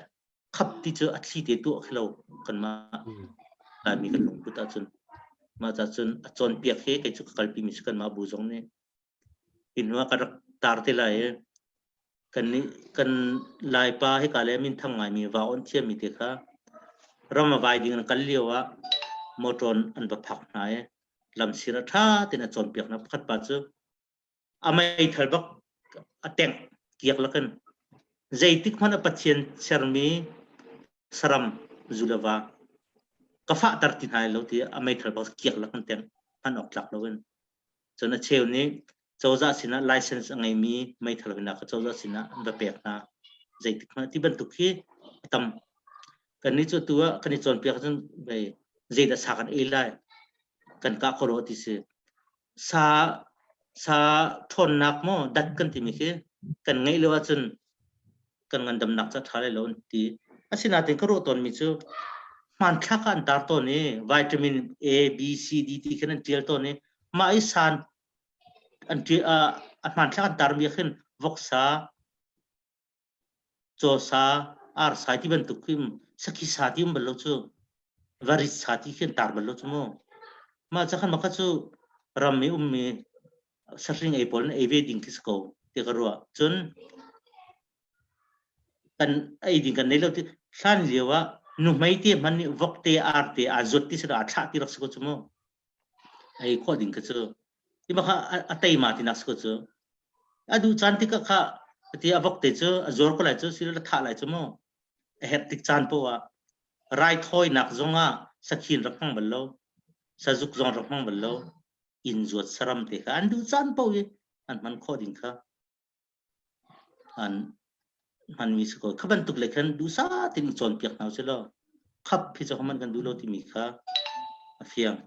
Khap ti cu a thli te tuah khi lo kanmah Laimi kan lungput ahcun mah ca cun a cawnpiak hi kei cu ka kalpi mi si kanmah bu zong nih hi hnu ah ka rak tar te lai i Kan nih kan Laipa hika le minthang ngaimi va on thiammi te kha ram a vai ding an kal lio ah motor an va phak hna i lamsir ah ṭha tein a cawnpiak hna. Pakhat pa cu a meithal bak a tengh kiak lakin zeitik hmanh ah Pathian sermi saram zu le va ka fahter ti hna lo ti a meithal bak kiak lakin tengh hman awk tlak loin. Cun a cheu nih cozah sinah license a ngeimi meithal hna kha cozah sinah an va pek hna. Zeitik hmanh ti bantuk hi a tam. Kannih cu tu ah kan i cawnpiak ahcun vei zeidah sa kan ei lai kan kah kho lo ti si. Sa sa ṭhawnnak maw dat kan timi khi kan ngeih lo ahcun kan ngandamnak ca ṭha lai lo an ti. Asinain ka ruah tawnmi cu hmanthlak ah an tar tawn i vitamin A, B, C, D ti khin an ṭial tawn i mah i san an ṭial a hmanthlak an tarmi ah khin voksa, cawsa, arsa ti bantuk khi sakhi sa ti um bal lo cu varit sa ti khi an tar bal lo cu mu. Mah ca khan mah kha cu ram i ummi sahring ei pawl in ei ve ding khi si ko ti ka ruah. Cun kan ei ding kan nei lo ti hlan lio ah Nuhmei te hmanh nih vok te ar te aa zuat ti sila aa thlah ti rak si ko cu mu. Ei khawh ding kha cu. Ti ma kha a teima ti nak si ko cu. A duh caan tikah kha ti a vok te cu a zuar ko lai cu sila thah lai cu mu. A herh tik caan poah ah raithawinak zongah sakhin rak hmang bal lo. Sazuk zong rak hmang bal lo. Inn zuat saram te kha an duh caan paoh i an hman khawh ding kha an hmanmi si ko. Kha bantuk le khan duhsah tein i cawnpiak hna usih law khap hi cu hohmanh kan duh lo timi kha a fiang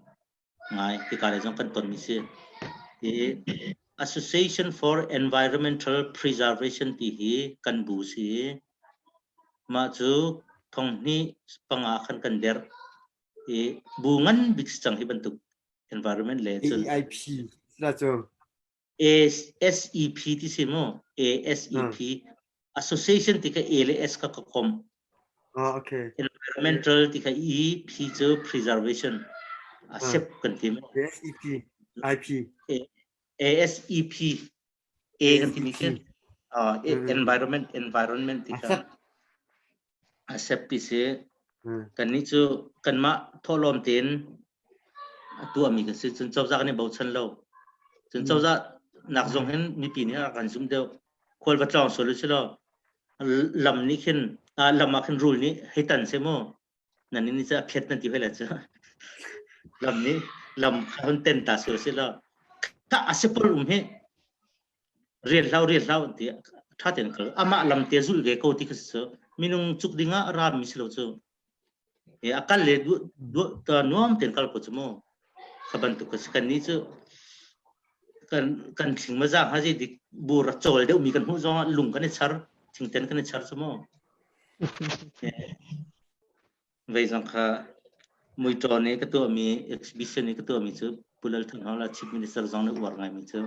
ngai. Hika lei zong kan tonmi si. Hi Association for Environmental Preservation ti hi kan bu si. Mah cu thong hnih panga khan kan derh. I bu ngan bik si cang hi bantuk environment le cun AEIP sila cu. ASEP ti si mu ASEP association ti kha A le S kha ka kom Ah, okay. environmental ti kha E P cu preservation ASEP kan ti mu ASEP IP ASEP A kan ti mi khi environment environment ti kha ASEP ti si Kannih cu kanmah thawhlawm tein a tuahmi kan si. Cun cozah kan i bochan lo. Cun cozah nak zong hin mipi nih a kan zumh deuh. Khual va tlawng sual u si law lam nih khin lam ah khin rul nih hei tan seh mu. Nan nih cu a phiat nan ti hoi lai cu. Lam nih lam kha hun ten ta sual si law kha a si pol um hi rian hlau rian hlau an ti ṭha tein kal amah lam te zulh ve ko ti kha si minung cuk ding ah a rami si lo cu e a kal le nuam tein kal ko cu mu kha bantuk ka si kan nih cu kan kan thling ma zang ha zi dik bur a chawl deuh mi kan hmuh zong ah lung kan i char thingten kan i char cu mu Vei zong kha muiṭaw nih ka tuahmi exhibition i ka tuahmi cu Pu Lal Than Hawla Chief Minister zong nih uar ngaimi cu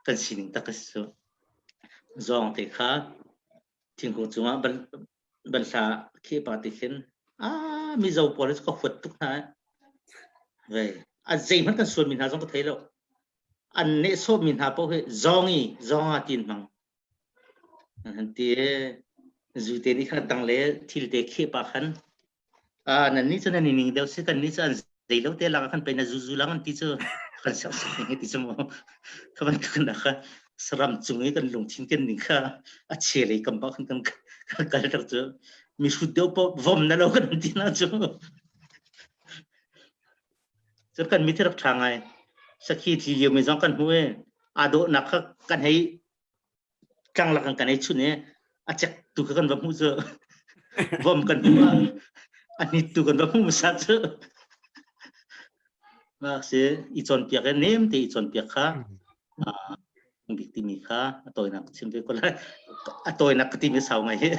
kan sining tak a si cu. Zawng te kha thingkung cungah ban banhla kheh pah ti khin ah Mizo pawl hi cu ka huat tuk hna eh. Vei a zeihmanh kan sualmi hna zong ka thei lo. An nehsawhmi hna paoh hi zawng i zawng ah tiin hmang. An ti i zute nih khan tang le thil te kheh pah khan ah nan nih cu nan i ning deuh si kan nih cu an zei lo te lak ah khan pei na zuzu lang an ti cu kan sersiam ning hi ti cu mu kha bantuk na kha saram cung i kan lungthin ken ning kha a che lei kam bak khan kan kan kal ter cu mi hrut deuh paoh vom na lo kan ti na cu cu kan mi thi rak ṭha ngai sakhi thi lio mi zong kan hmu i aa dawhnak kha kan hei tlanglak kan ei chun i a cek tu kha kan va hmuh cu vom kan hmuh ah a hnit tu kan va hmuh hmasa cu mak si i cawnpiak i nem te i cawnpiak kha bik timi kha a tawinak chim ve ko lai a tawinak ka timi sau ngai hi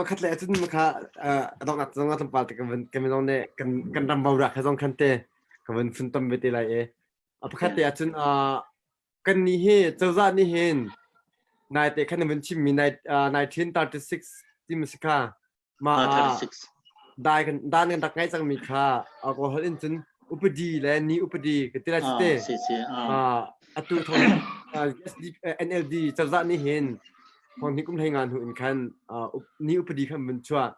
khat le cun kha a donghnak zong ah tlawmpal te kan kan zong nih kan kan ram boruak he zong khan te ka vun funtom ve te lai i A pakhat te ahcun uh, kan nih hi cozah nih hin naite khan na vun chimmi 1936 ti si kha ma ah dai kan dan kan rak ngai cangmi kha alcohol in cun upadi le ni upadi ka ti lai te atu thong NLD cozah nih hin thong ni kum hlei nga hnu in khan ni upadi khan vun chuah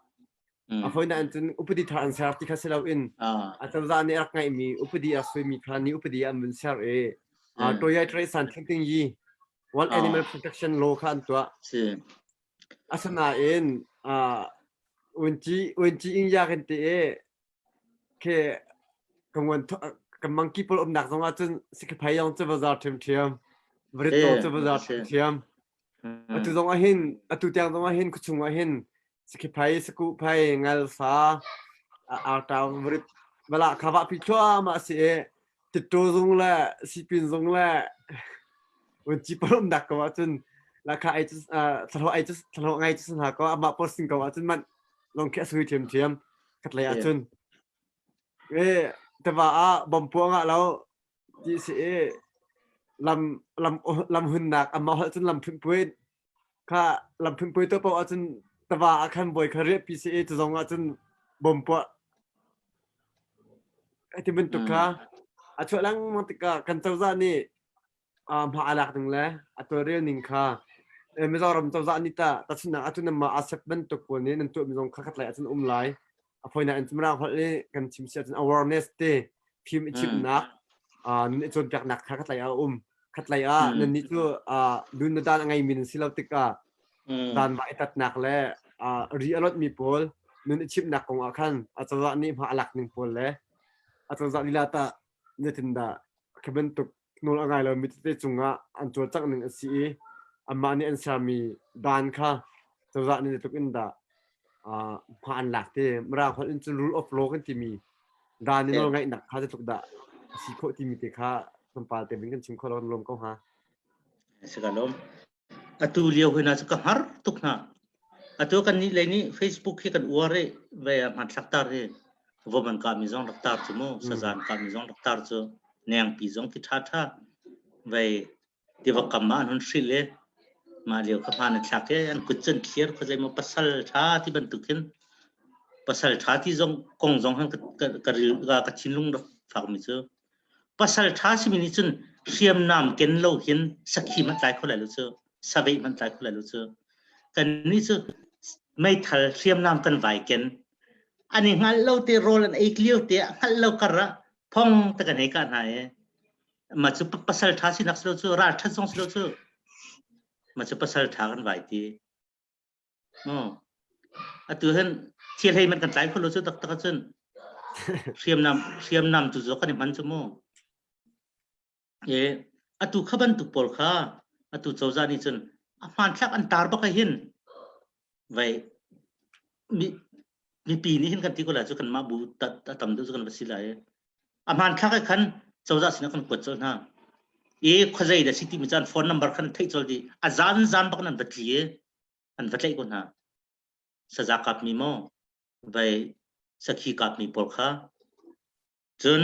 A hawinak in cun upadi thar an ser ti kha si loin a cozah nih a rak ngeihmi upadi a suimi kha ni upadi an vun ser i Toyai Treisan Thinking Yi One Animal Protection Law kha an tuah. Asinain unci unci ing yak in ti i khi kan monkey pawl umnak zong ah cun sikhiphai yong cu bazar ṭhiamṭhiam varit zong cu bazar ṭhiamṭhiam atu zong ah hin atu tiang zong ah hin khuachung ah hin Sikhiphai, sakuhphai, ngalfa, artau, varit, valah kha vahpi thluahmah a si i titṭaw zung le sipin zung le vunci pawl umnak ko ahcun lakha ei cu thlahlawh ei cu thlahlawh ngai cu hna ko amah pawl sin ko ahcun manh lawng khi a sui ṭhiamṭhiam khatlei ahcun e tiva ah bom puah ngah lo ti si i lam lam lam hunnak amah holh cun lam phunpui Kha lam phunpui tuah paoh ahcun tava ah khan bawi kha riahpi si i cu zong ahcun bom puah ti bantuk kha a chuah lengmang tikah kan cozah nih hma a lak ning le a tawlrel ning kha. Mizoram cozah nih tah tahchunhnak atu nan mah ASEP bantuk pawl nih nan tuahmi zong kha khat lai ahcun um lai. A fawinak in Mirang holh i kan chim si ahcun awareness te phim i chimhnak nun i cawnpiaknak kha khat lai ah a um. Khat lai ah nannih cu nun na dan a ngeimi nan si lo tikah dan va i tatnak le ri a lotmi pawl nun i chimhnak kong ah khan a cozah nih hma a lak ning pawl le a cozah lila tah zeitindah khi bantuk nawl a ngai lomi tete cungah an cawlcangh ning a si i anmah nih an sermi dan kha cozah nih zeitluk in dah hma an lak ti Mirang holh in cun rule of law kan timi dan i nawlngaihnak kha zeitluk dah a si khawh timi te kha tlawmpal te bin kan chim kho lo kan lawm ko hnga. Si ka lawm. Atu lio hoi na cu ka har tuk hna. Atu kan nih lei nih Facebook hi kan uar i ve hmanthlak tar hi vom an kah mi zong rak tar cu mu sazan kah mi zong rak tar cu nengpi zong khi ṭha ṭha vei tiva kam ah an hun hrilh i mah lio kha hmaan an thlak i an kut cun thlir khuazei maw pasal ṭha ti bantuk khin pasal ṭha ti zong kong zong han ka ka ril ka thinlung rak fak mi cu Pasal ṭha simi nih cun hriamnam ken lo hin sakhi hmanh tlai kho lai lo cu, saveh hmanh tlai kho lai lo cu. Kannih cu meithal hriamnam kan vai ken. An i hngalh lo te rawl an ei lio te ah hngalh lo kar ah phong te kan hei kah hna i mah cu pasal ṭha sinak si lo cu, ralṭhat zong si lo cu. Mah cu pasal ṭha kan vai ti. Atu hin thil hei man kan tlai kho lo cu taktak ahcun hriamnam hriamnam tu cu kan i hman cu mu. E atu kha bantuk pawl kha atu cozah nih cun a hmanthlak an tar bak hin vai mi mipi nih hin kan ti ko lai cu kanmah bu a tam deuh cu kan va si lai. A hmanthlak ah khan cozah sinah kan kuat colh hna. I khuazei dah si timi caan phone number khan theih colh dih. A zan zan bak nan va tli i an va tlaih ko hna. Saza kapmi maw, vai sakhi kapmi pawl kha. Cun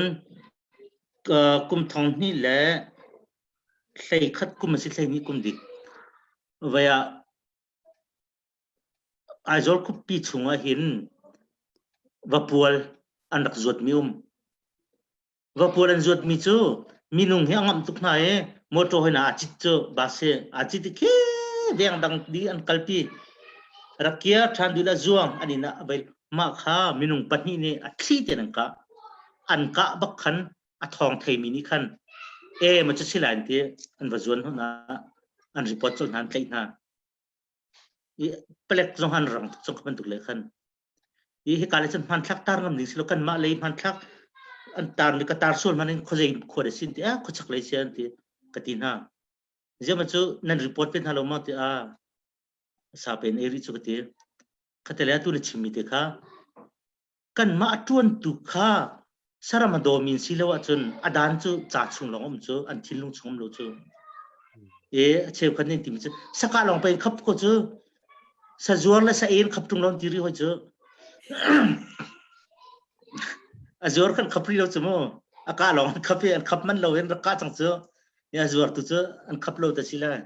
kum thong hnih le hlei khat kum a si 12 kum dik. Vai ah Aizawl khuapi chungah hin vapual an rak zuatmi um. Vapual an zuatmi cu minung hi a ngamh tuk hna i motor hin aa cit cu bus hi aa cit i khi veng dang dih an kalpi. Rak kir ṭhan dih le zuang an inn ah a vai. Mah kha minung pahnih nih a thli tein an kah. An kah bak khan a thawng theimi nih khan e ma cu si lai an ti an va zuan hna an report colh hna an tlaih hna. I palek zong an rang tuk cang bantuk le khan. Hi hika le cun hmanthlak tar ngam ding si lo kanmah lei hmanthlak an tar mi ka tar sual hmanh in khuazei khua da sin ti a khuachak lei si an ti ka ti hna. Ziama cu nan report pe hna lo ma ti a sa pen ei rih cu ka ti. Khatele atu na chimmi te kha kanmah a ṭuantu kha saram a dawmi in si lo ahcun a dan cu ca chung lawng um cu an thinlung chung um lo cu e a cheukhat nih timi cu saka lawng pe in khap ko cu sazuar le sa en khap ṭung lo ti ri hoi cu a zuar kan khap ri lo cu mu a ka lawng an khap i an khap man lo in rak ka cang cu a zuar tu cu an khap lo ta si lai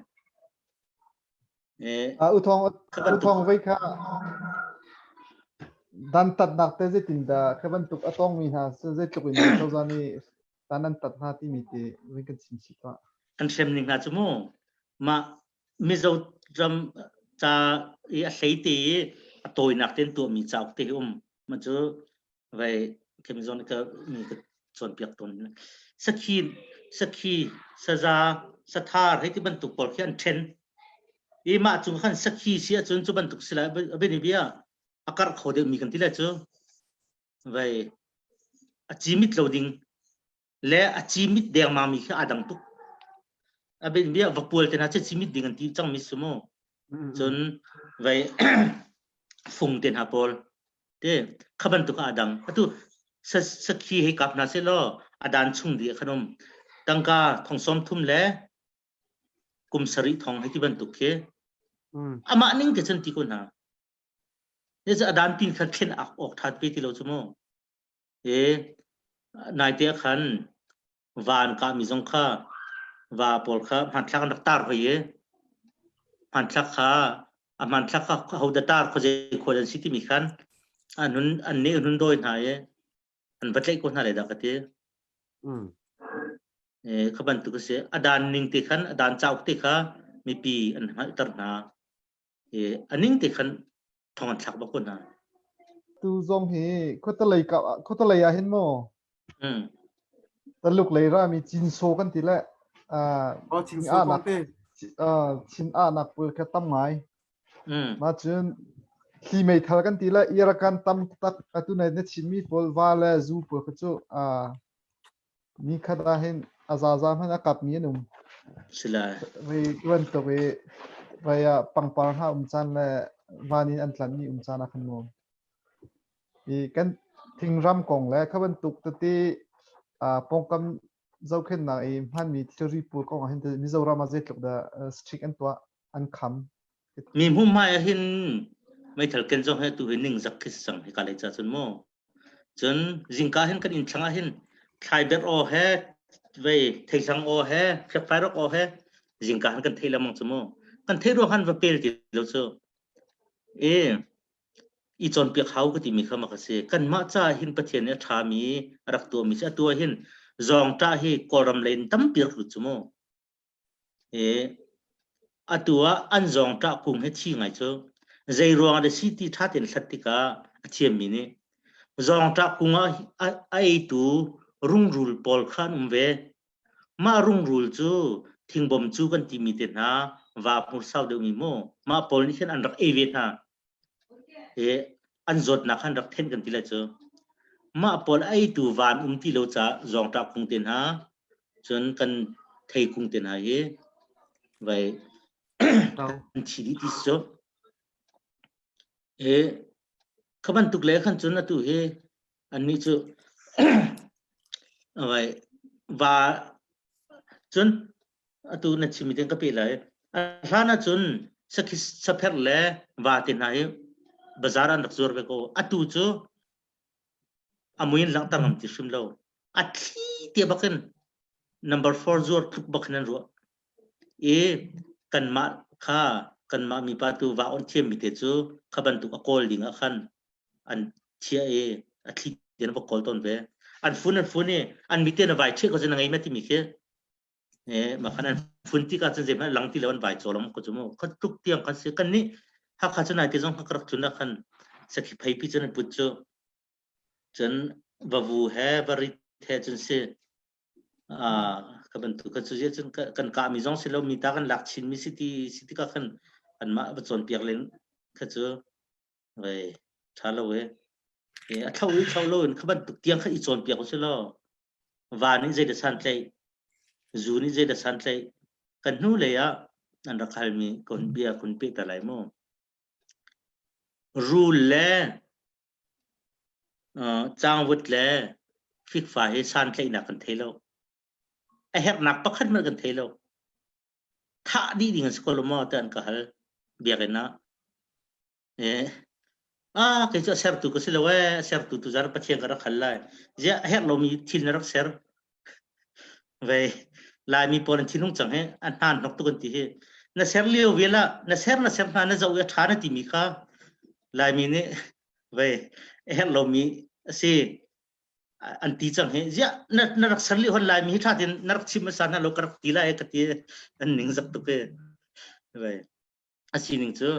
U Thawng vei kha dantatnak te zeitindah kha bantuk a tongmi hna zeitluk in dah cozah nih dan an tat hna timi te vei kan chim chih tuah. An hrem ning hna cu mu mah Mizo ram ca i a hlei te i a tawinak te an tuahmi cauk te hi um ma cu vai kemi zawn ka mi ka cawnpiak tawn sakhi sakhi saza sathar hei ti bantuk pawl khi an ṭhen i mah cung khan sakhi si ahcun cu bantuk si lai a bia bia a karh kho deuh mi kan ti lai cu vai a cimit lo ding le a cimit dengmang mi khi aa dang tuk a bin bia vapual te hna cu cimit ding an ti cang mi su mu cun vai fung te hna pawl te kha bantuk ah a dang atu sakhi hei kap hna seh law a dan chung dih khan um tangka thong sawm thum le kum sarih thong hei ti bantuk khi amah ning te cun ti ko hna ne a dan pin kha thlen ak awk that pe ti lo chu mu e naite khan va an kahmi zong kha va pawl kha hmanthlak an rak tar hoi i hmanthlak kha a hmanthlak kha ho da tar khuazei khua an si timi khan an hun an nih an hun dawi hna i an va tlaih ko hna le dah ka ti. E, kha bantuk a si. A dan ning te khan a dan cauk te kha mipi an hngalhter hna. I a ning te khan thong an thlak bak ko hna. Tu zong hi khuatalei ka khuatalei ah hin maw Taluk lei rami Cinso kan ti le Oh, Cinso kong te. Chin ahnak pawl kha tam ngai. Mah cun thli meithal kan ti le Irakan tam tak atu nai na chimmi pawl va le zu pawl kha cu ni khat ah hin a zaza hmanh a kapmi an um. Sila. Vei bantuk i vei ah pangpar hna um caan le van in an tlanmi um caan ah khan nuam. I kan thingram kong le kha bantuk tete pawngkam zohkhenhnak i hmanmi thilri pawl kong ah hin Mizoram ah zeitluk dah strict an tuah an kham. Mi hmuhmai ah hin meithal ken zong hi atu hi ningzak khi si cang hika lei ca cun mu. Cun zingka hin kan inn thlang ah hin thlaiberh aw he vei theihlang aw he fiakfairok aw he zingka hin kan theih lengmang cu mu. Kan theih ruang han va pel ti lo cu. E i cawnpiak hau ka timi kha mak a si. Kanmah caah hin Pathian nih a ṭhami a rak tuahmi si. Atu ah hin zawngṭah hi Kawlram lei in tampi rak lut cu mu. E, atu ah an zawngṭah kung hi thi ngai cu. Zei ruang ah dah si ti ṭha tein hlat tikah a thiammi nih zawngṭah kung ah a, a eitu rungrul pawl kha an um ve. Mah rungrul cu thingbom cu kan timi te hna va hmur sau deuhmi mu. Mah pawl nih khin an rak ei ve hna. I an zawtnak kha an rak thenh kan ti lai cu. Mah pawl a eitu van um ti lo caah zawngṭah kung te hna cun kan thei kung te hna hi vai an thi dih ti si cu. I kha bantuk le khan cun atu hi annih cu vai va cun atu na chimmi te ka pe lai. A hlan ahcun sakhi sapherh le vate hna hi bazaar an rak zuar ve ko. Atu cu a mui in langhter ngam ti hrim lo. A thli te bakin number 4 zuar tluk bak hin an ruah. I kanmah kha kanmah mipa tu va on thiammi te cu kha bantuk a kawl ding ah khan an chia i a thli te an va kawl tawn ve. An fun an fun i an mi te na vai ṭheh ko cu na ngei ma timi khi mah khan an fun tik ahcun zeihmanh lang ti lo an vai cawlong ko cu mu kha tluk tiang kan si kan nih Hakha cu nai te zong ka rak tlun ah khan sakhi pheipi cun an put cu cun vavu he varit he cun si ka bantuk kan cu cun kan kah mi zong si lo mi ta kan lak chin mi si ti si tikah khan anmah va cawnpiak len kha cu vei tha lo e a thlo i thlo lo in kha bantuk tiang kha i cawnpiak u si law Va nih zeidah santlaih, zu nih zeidah santlaih, kan hnu lei ah an rak halmi kun bia kun peh ta lai mu. Rul le cangvut le fikfa hi santlaihnak kan thei lo. A herhnak pakhat hmanh kan thei lo. Thah dih ding an si ko lo maw tiah an ka hal biakinn ah. Eh, ah kei cu a sertu ka si lo ee, a sertu tu zar Pathian ka rak hal lai. Ziah a herh lomi thil na rak ser. Vei Laimi pawl an thinlung cang hi a hnan hnok tuk an ti hi. Na ser lio vial ah na ser na ser hna na zoh i a ṭha na timi kha Laimi nih vei a herh lomi a si an ti cang hi. Ziah na, na rak ser lio hon Laimi hi ṭha tein na rak chim hmasa hna lo ka rak ti lai ka ti an ning zak tuk i. Vei a sining cu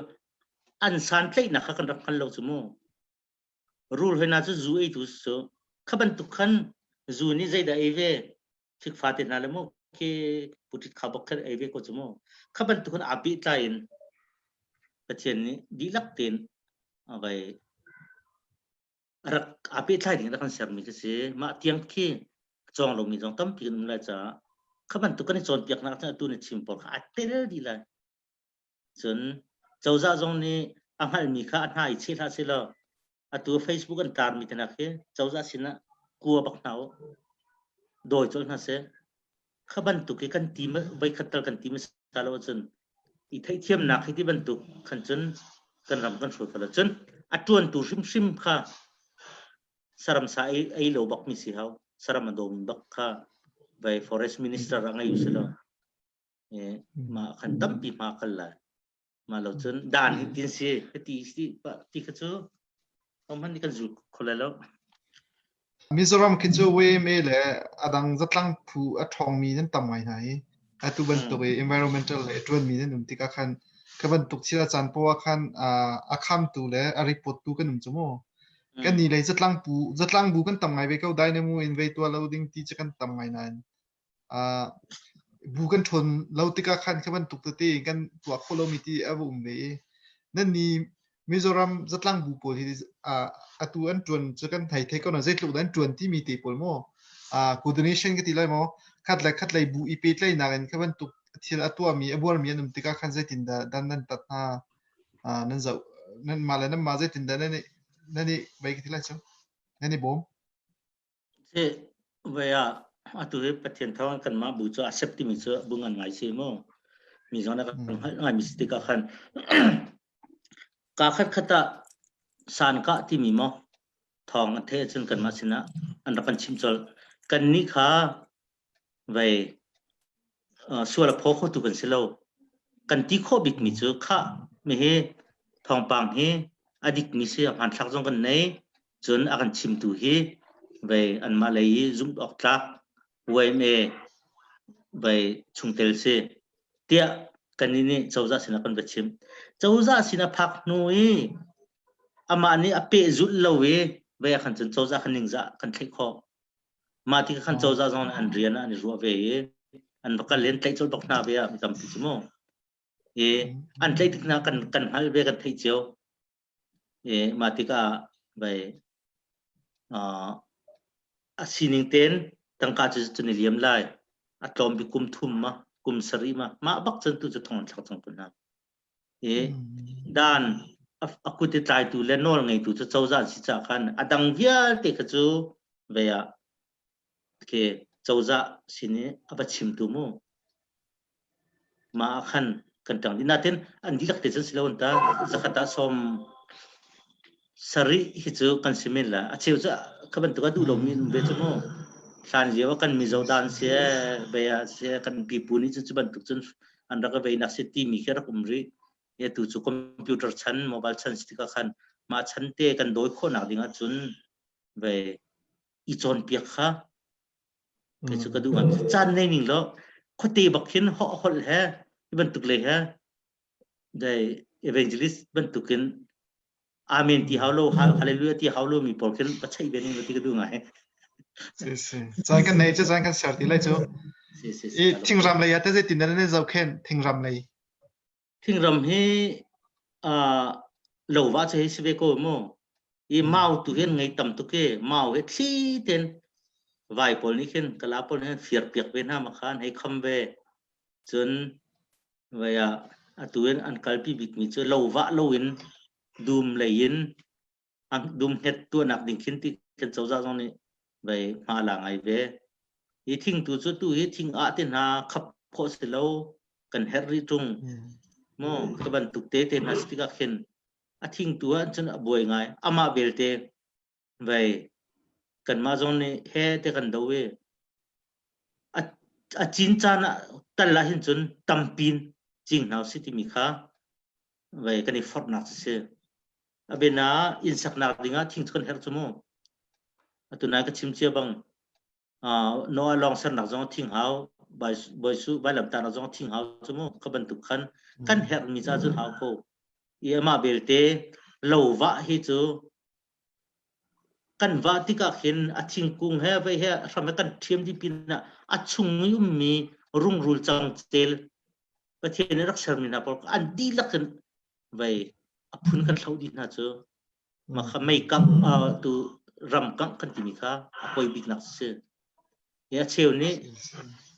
an santlaihnak kha kan rak hngal lo cu mu. Rul hoi na cu zu eitu cu kha bantuk khan zu nih zeidah ei ve fikfa te hna le mu khi puṭit kha bok khan ei ve ko cu mu. Kha bantuk khan aa pehtlai in Pathian nih dihlak tein vai rak aa pehtlai ding rak kan sermi khi si. Mah tiang khi cawng lomi zong tampi kan um lai caah kha bantuk kan i cawnpiaknak cun atu na chim pawl kha aa tel dih lai. Cun cozah zong nih a hngalhmi kha a hna i cheh hlah sehlaw atu Facebook an tarmi te hna khi cozah sinah kua bak hna u. Dawi colh hna seh. Kha bantuk hi kan ti voikhat tal kan ti hmasa lo ahcun i theihthiamnak hi ti bantuk khan cun kan ram kan hruai kho lo. Cun a ṭuantu hrimhrim kha saram sa ei, ei lo bak mi si hau. Saram a dawmi bak kha vai forest minister a ngei u si lo. Mah khan tampi hma kal lai. Mah lo cun dan hi tin si ti si ti kha cu hman kan zul kho lai lo. Mizoram khi cu YMA le a dang zatlang phu a ṭhawngmi nan tam ngai hna i. Atu bantuk i environmental le ṭuanmi nan um tikah khan kha bantuk thil a caan poah khan a khamtu le a report tu kan um cu mu. Kan ni lei zatlang pu zatlang bu kan tam ngai ve ko dynamo in vei tua lo ding ti cu kan tam ngai nain bu kan ṭhawn lo tikah khan kha bantuk tete kan tuah khawh lomi ti a va um ve i nan ni Mizoram zatlang bu pawl hi atu an ṭuan cu kan thei thei ko na zeitluk dah an ṭuan timi te pawl maw coordination ka ti lai maw khat le khat lei bu i pehtlaihnak in kha bantuk thil a tuahmi a buarmi an um tikah khan zeitin dah dan nan tat hna nan zoh nan mah le nan mah zeitin dah nan i nan i vei ka ti lai cu nan i bawm Si voi ah atu hi Pathian thawng kanmah bu cu a sep timi cu bu ngan ngai si mu. Mi zong na kan hngalh ngai mi si tikah khan ka khat khat ah san kah timi maw thawng an theih ahcun kanmah sinah an rak kan chim colh. Kannih kha vei sual a phaw khotu kan si lo. Kan ti khawh bikmi cu khah mihi thawngpang hi a dikmi si a hmanthlak zong kan nei cun a kan chimtu hi vei anmah lei i zumh awk tlak YMA vei chungtel si tiah kannih nih cozah sinah kan va chim. Cozah sinah phak hnu i amah nih a pehzulh lo i vei ah khan cun cozah khan ningzah kan thlaih khawh. Mah ti khan cozah zong nih an rian ah an i ruah ve i an va kal in tlaih colh bak hna ve ah mi tampi cu mu. I an tlaih tik hna kan kan hngalh ve kan theih cio. I mah tikah vai a sining tein tangka cu cun i liam lai. A tlawm bik kum thum ma kum sarih ma mah bak cun tu cu thong an thlak cang ko hna. I dan a kut i tlaitu le nawl ngeitu cu cozah an si caah khan a dang vialte kha cu ve ah khi cozah sin i a va chimtu mu mah ah khan kan ṭang dih natin an dihlak te cun si lo an ta zakhat ah sawm sarih hi cu kan si men la a cheu cu kha bantuk a duh lomi um ve cu mu hlan lio ah kan Mizo dan si ve ah si kan pipu nih cun cu bantuk cun an rak i veinak si timi khi rak um rih e tu cu computer chan mobile chan si tikah khan mah chan te kan dawi khawhnak ding ahcun ve i cawnpiak kha kei cu ka duh ngai caan nei ning law khuate bak khin holh holh he hi bantuk lei he dai evangelist bantukin amen ti hau lo hallelujah ti hau lo mi pawl khin pa chei ve ning ti ka duh ngai Si si. Caan kan nei cu caan kan ser ti lai cu. Si si I thingram lei ah te zeitin nan zoh khen thingram lei. Thingram hi uh, lo va che hi si ve ko mu. I mau tu hin ngei tam tuk i mau he thli ten vai pawl nih khin kala pawl nih fiar piak ve hna ma khan hei kham ve. Cun vai ah atu in an kalpi bik mi cu lo vah lo in dum lei in an dum hnget tuahnak ding khin ti kan cozah zong nih vei hma la ngai ve. Hi thing tu cu tu hi thing ah te hna khap khawh si lo kan herh rih ṭung. Mu ka bantuk te te hna si tikah khin a thing tu ah cun a buai ngai. Amah belte vei kanmah zong nih he te kan do i a a cin caan ah tal ah hin cun tampin cing hna usih timi kha vei kan i forhnak si. A biana inn saknak dingah thing cu kan herh cu mu. Atu nai ka chim cia bang Noah lawng sernak zong thing hau, Bawi Su vailamtahnak zong thing hau cu mu. Kha bantuk khan kan herhmi ca cun hau ko. I amah belte lo vah hi cu kan vah tikah khin a thingkung he vei he hram he kan ṭhiam dih pinah a chung i ummi rungrul cangcel Pathian nih rak sermi hna pawl an dihlak in vei a phun kan hloh dih hna cu mah kha mei kangh tu ram kangh kan timi kha a poi biknak si. Hi a cheu nih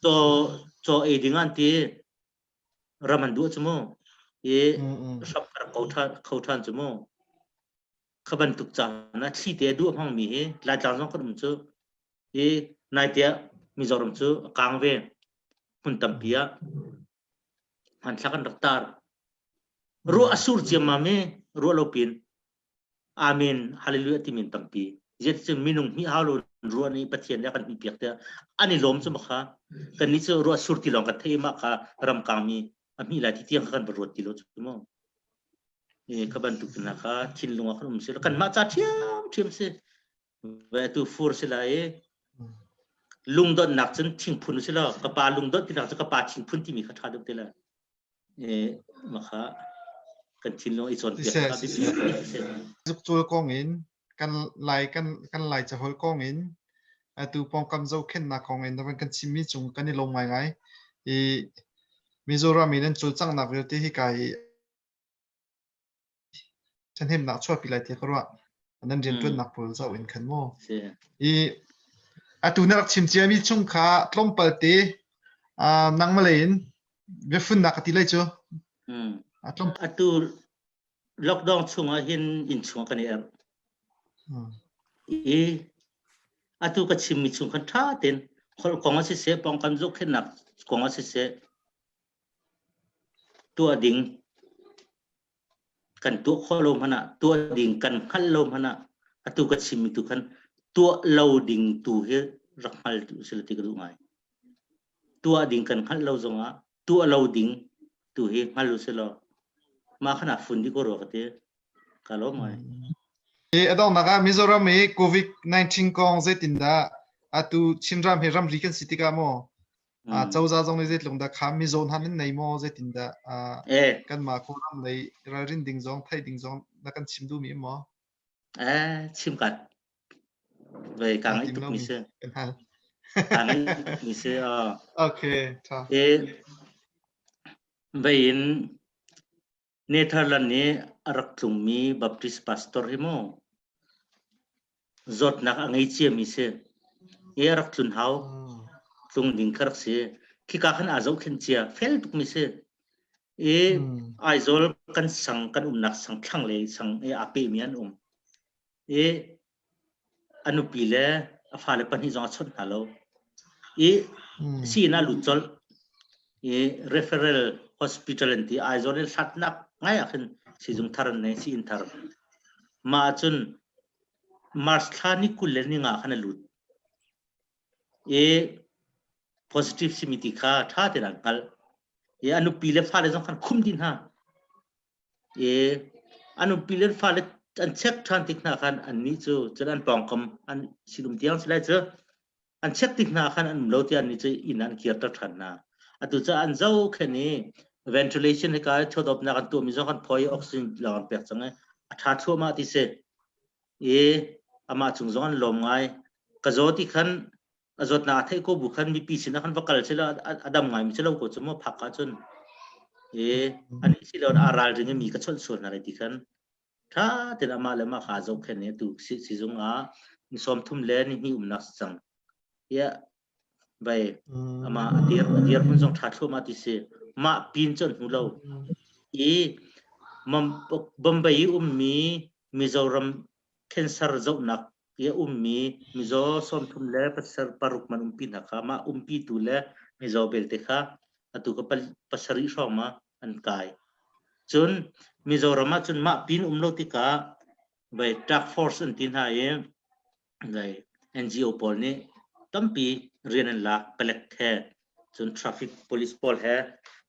caw caw ei ding an ti ram an duh cu mu i hrap ka rak ko ṭhan kho ṭhan cu mu kha bantuk caan ah thli te a duh hmangmi hi Laitlang zong kan um cu i naite ah Mizoram cu a kang ve hmun tampi ah hmanthlak an rak tar Ruah a sur ciammam i ruah lo pin Amen Hallelujah timi an tampi. Zeticun minung hmih hau lo ruah nih Pathian nih a kan hmih piak tiah an i lawm cu kha kannih cu ruah sur ti lawng kan theih i mah kha ramkangmi a hmih lai ti tiang kha kan va ruat ti lo cu mu. E kha bantuk hna kha thinlung ah kan um si lo kanmah ca ṭhiamṭhiam si. Ve tu fur si lai i. Lungdonhnak cun thingphun si lo ka pa lungdonh tinak cu ka pa thingphun timi kha ṭha deuh te le makha kan thinlung i cawnpiak kha biapi Zukcul kong in kan lai kan kan lai caholh kong in atu pawngkam zohkhenhnak kong in na kan chimmi cung kan i lawm ngaingai i Mizoram in an cawlcanghnak vialte hi kai ṭhahnemnak chuahpi lai tiah ka ruah. Nan rianṭuannak pawl zoh in khan mu. I atu na rak chim ciami chung kha tlawmpal te nangmah lei in biafunnak ka ti lai cu. Atu lockdown chungah hin inn chungah kan i erh. I atu ka chimmi chung khan ṭha tein holh kong ah siseh, pawngkam zohkhenhnak kong ah siseh, tuah ding kan tuah khawh lo hmanh ah tuah ding kan hngalh lo hmanh ah atu ka chimmi tu khan tuah lo ding tu hi rak hngal tu si ti ka duh ngai. Tuah ding kan hngalh lo zongah tuah lo ding tu hi hngal u si law mah khan ah fun dih ko rua ka ti. Ka lawm ngai. I a donghnak ah Mizoram i COVID-19 kong zeitindah atu Chinram hi ramri kan si tikah maw cozah zong nih zeitluk dah kha mizaw hna nan nei maw zeitindah kanmah Kawlram lei ralrin ding zong theih ding zong na kan chim duhmi um maw? Eh chim kat ve ka ngai tuk mi si. Ka ngai tuk mi si. Okay, tha. E vein Netherlands i a rak tlungmi Baptist pastor hi mu zawtnak a ngei ciami si. I a rak tlun hau. Tlung ding kha rak si. Khika khan aa zohkhenh cia. Fel tukmi si. I Aizawl kan sang kan umnak sang thlanglei sang i aa pehmi an um. I a nupi le a fale pahnih zong a chawnh hna lo. I sii-inn ah lut colh. I referral hospital an ti. Aizawl in hlatnak ngai ah khin siizung thar an nei, sii-inn thar. Mah ahcun March thla ni 20 le ni nga khan a lut. I positive simi ti kha ṭha tein an hngalh. I a nupi le fale zong khan khum dih hna. I a nupi le fale an check ṭhan tik hna khan annih cu cun an pawngkam an sinum tiang si lai cu an check tik hna khan an um lo tiah annih cu inn ah an kirter ṭhan hna. Atu cu an zohkhenh i ventilation hika thawdawpnak an tuahmi zong kan phawi i oxygen lawng an pek cang i a ṭha thluahmah ti si. I amah cung zong an lawm ngai. Ka zaw ti khan a zawtnak a theih ko bu khan mipi sinah khan va kal sila a dam ngaimi si lo ko cu maw phak ahcun i ani si lo a ralring i mi ka chawnh sual hna lai ti khan tha tein amah le amah kha zohkhenh i atu sizung ah ni 30 le ni hnih umnak si cang ya vai amah a dir a dir hmun zong tha thluahmah ti si mah pin cu an hmu lo i Bombay i ummi Mizoram cancer zohnak i a ummi mizaw 30 le paruk man umpi hna kha mah umpitu le mizaw belte kha atu ka pasarih hrawng ma an kai. Cun Mizoram ah cun mah pin um lo tikah vai task force an ti hna i vai NGO pawl nih tampi rian an lak palek he cun traffic police pawl he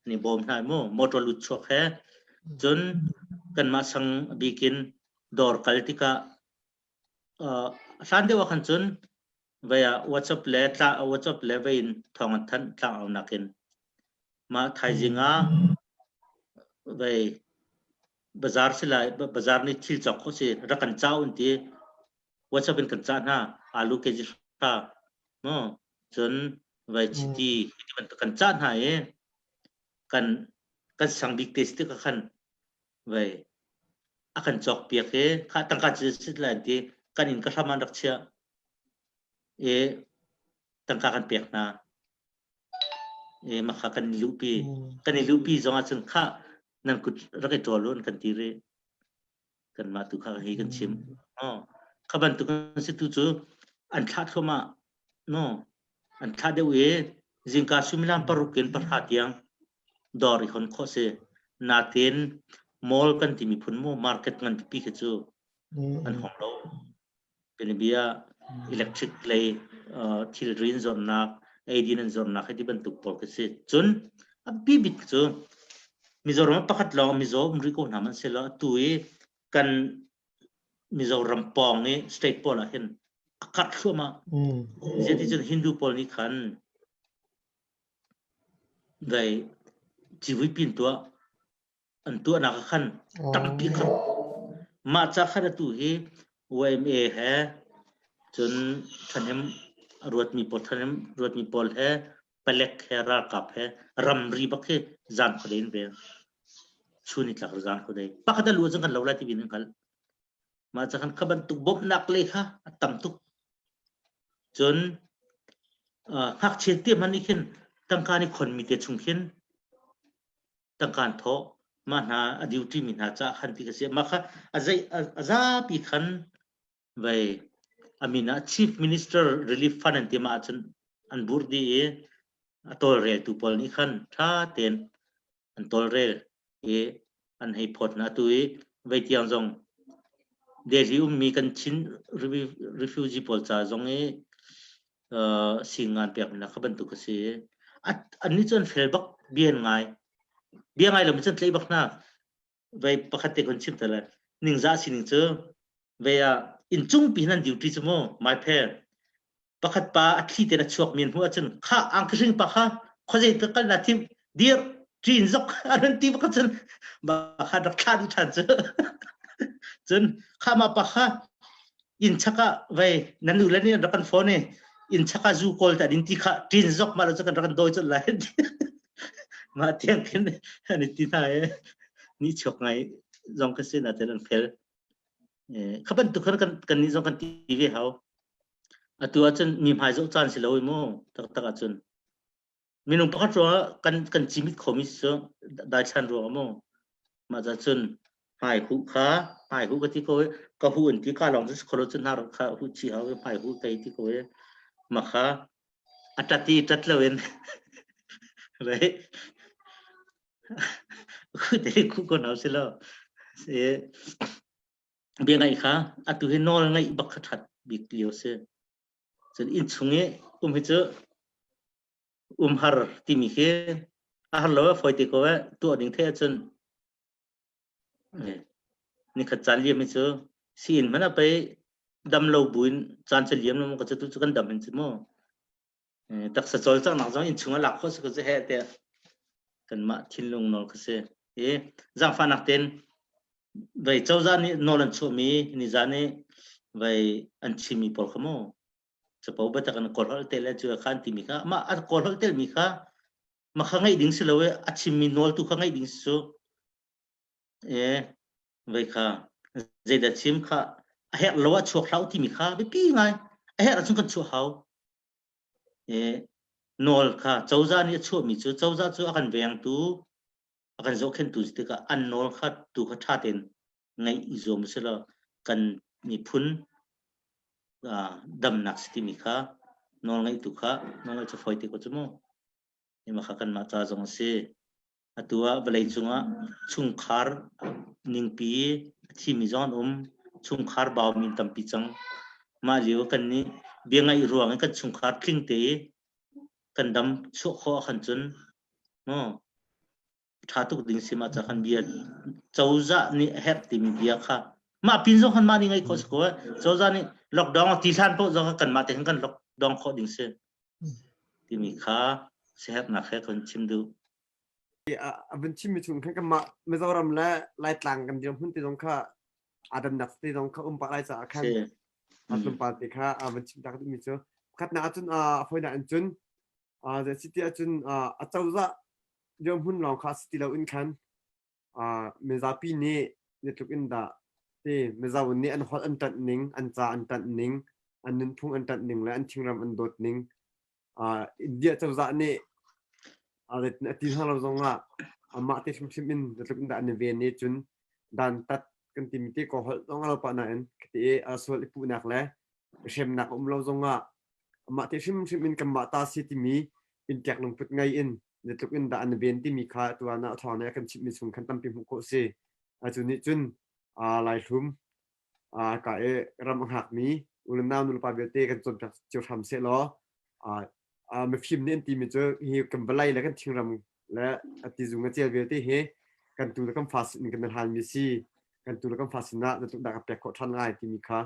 an i bawm hna mu motor lut chuak he cun kanmah sang bikin dawr kal tikah Hlan deuh ah khan cun vei ah WhatsApp le tla WhatsApp le vei in thawng an thanh tlangaunak in. Mah thaizing ah vei bazaar si lai bazaar nih thil cawk khawh si rak kan ca un ti WhatsApp in kan cah hna alu kg hra mu cun vei chiti ti bantuk kan cah hna i kan kan sang bik te si tikah khan Vei a kan cawkpiak i kha tangka cu sit lai an ti kan inn ka hram an rak chiah i tangka kan pek hna i makha kan i luhpi kan i luhpi zong ahcun kha nan kut rak i ṭawl u an kan ti rih kanmah tu kha hi kan chim oh kha bantuk an si tu cu an thlah thluahmah no an thlah deuh i zingka suimilam paruk in pahra tiang dawr i hon khawh si. Natin mall kan timi phun mu market ngan pipi khi cu an hong lo. Bianabia electric lei thilri an zuarnak, eidin an zuarnak hei ti bantuk pawl khi si. Cun a bibik cu Mizoram ah pakhat lawng mizaw um rih ko hna hmanh selaw atu i kan Mizoram pawng i state pawl ah hin A karh thluahmah. Zeticun Hindu pawl nih khan dai civuipi an tuah an tuahnak ah khan tampi kha mah ca khan atu hi YMA he cun ṭhahnem a ruatmi pawl ṭhahnem ruatmi pawl he palek he ralkap he ramri bak hi zan khuadei in vel chun i tlak zan khuadei pakhat a lu cun kan lo lai ti bin an hngalh mah ca khan kha bantuk bawmhnak le kha a tam tuk cun ngakchia te hmanh nih khin tangka nih khonmi te chung khin tangka an thawh mah hna a duty mi hna caah khan ti ka si mah kha a zei a zapi khan vei a min ah chief minister relief fund an ti mah ahcun an burh dih i a tawlreltu pawl nih khan ṭha tein an tawlrel i an hei phawt hna tu i vei tiang zong Delhi ummi kan Chin refugee pawl ca zong i singan pek mi kha bantuk a si. Annih cu an fel bak bia an ngai. Bia ngai lo mi cu an tlaih bak hna. Vei pakhat te kun chim ta lai. Ningzah sining cu vei ah inncung pi hin an duty cu mu mai pher. Pakhat pa a thli tein a chuak mi an hmuh ahcun kha angkihring pa kha khuazei ka kal na thim dir ṭin zok an hun ti bak cun ba kha rak thla dih ṭhan cu. Cun kha ma pa kha inn chak ah vei nan nu le nih an rak kan phone i inn chak ah zu kawl ta ding ti kha ṭin zok ma lo cu kan rak kan dawi colh lai mah tiang khin an i ti hna i ni chuak ngai zong ka si natin an fel kha bantuk khan kan kan nih zong kan ti ve hau atu ahcun mi hmai zoh caan si lo i mu taktak ahcun Minung pakhat ruangah kan kan cimit khomi cu daithlan ruangah maw mah ca cun hmai huh kha hmai huh ka ti ko i ka huh an ti ka lawng cu si kho lo cun hnar kha huh chih hau i hmai huh kei ti ko i mah kha a ṭat i ṭat loin right khu te khu ko nau si lo si bia ngaih kha atu hi nawl ngaih bak kha ṭhat bik lio si cun inn chung i um hi cu umhar timi khi a har lo a fawi te ko eh tuah ding the ahcun nikhat caan liam hi cu siin hmanh ah pei dam lo buin caan cu liam lo ka cu tu cu kan dam hin cu mu taksa cawlcanghnak zong inn chung ah lak khawh si ko cu he tiah kanmah thinlung nawl kha si i zaangfahnak ten vei cozah nih nawl an chuahmi nizan i vei an chimmi pawl kha mu capo biatak in kawl holh tel le cu kha an timi kha mah a kawl holh telmi kha mah kha ngaih ding si lo i a chimmi nawl tu kha ngaih ding si cu e vei kha zeidah chim kha a herh lo ah chuak hlah timi kha biapi ngai a herh ahcun kan chuah hau e nawl kha cozah nih a chuahmi cu cozah cu a kan vengtu a kan zohkhenhtu si tikah an nawl kha tu kha ṭha tein ngaih i zuam u sih law kan miphun damnak si timi kha nawlngaihtu kha nawlngaih cu fawi te ko cu mu. Ima kha kanmah ca zong a si. Atu ah vawlei cungah chungkhar ningpi a thimi zong an um. Chungkhar baumi tampi cang. Mah lio kan nih bia ngaih ruang i kan chungkhar tling te i kan dam chuah khawh ahkhan cun mu ṭha tuk ding si mah ca khan bia cozah nih a herh timi bia kha mah pin zong khan mah nih ngaih khawh si ko cozah nih lockdown ti hlan paoh zong kha kanmah te khan kan lockdown khawh ding si timi kha siaherhnak he kan chim duh. A vun chimmi chung khan kanmah Mizoram le Laitlang kan dirhmun te zong kha aa dannak te zong kha um pah lai caah khan a tlawmpal te kha a vun chim tak duhmi cu pakhatnak ahcun a fawinak in cun zei si ti ahcun a cozah dirhmun lawng kha si ti loin khan mizapi nih zeitluk in dah ti Mizo nih an holh an ṭanh ning, an ca an ṭanh ning, an nunphung an ṭanh ning le an thingram an dawt ning India cozah nih a ti hna lo zongah amah te hrimhrim in zeitluk in dah an i ven i cun dantat kan timi te ko holh zong a lo pah nain khati i sual i puhnak le hremnak a um lo zongah amah te hrimhrim in kanmah ta si timi inntek lungput ngei in zeitluk in dah an ven timi kha tuan ah thawng nih a kan chimhmi chung khan tampi hmuh khawh si. Cu nih cun Laihlum ka i ram a hngakmi u le nau nulepa vialte kan cawnpiak cio hram seh law mifim nih an timi cu hi kan vawlei le kan thingram le a tizung a cel vialte hi kan tu le kan fa sin kan hlanmi si kan tu le kan fa sinah zeitluk dah ka pek khawh ṭhan lai timi kha.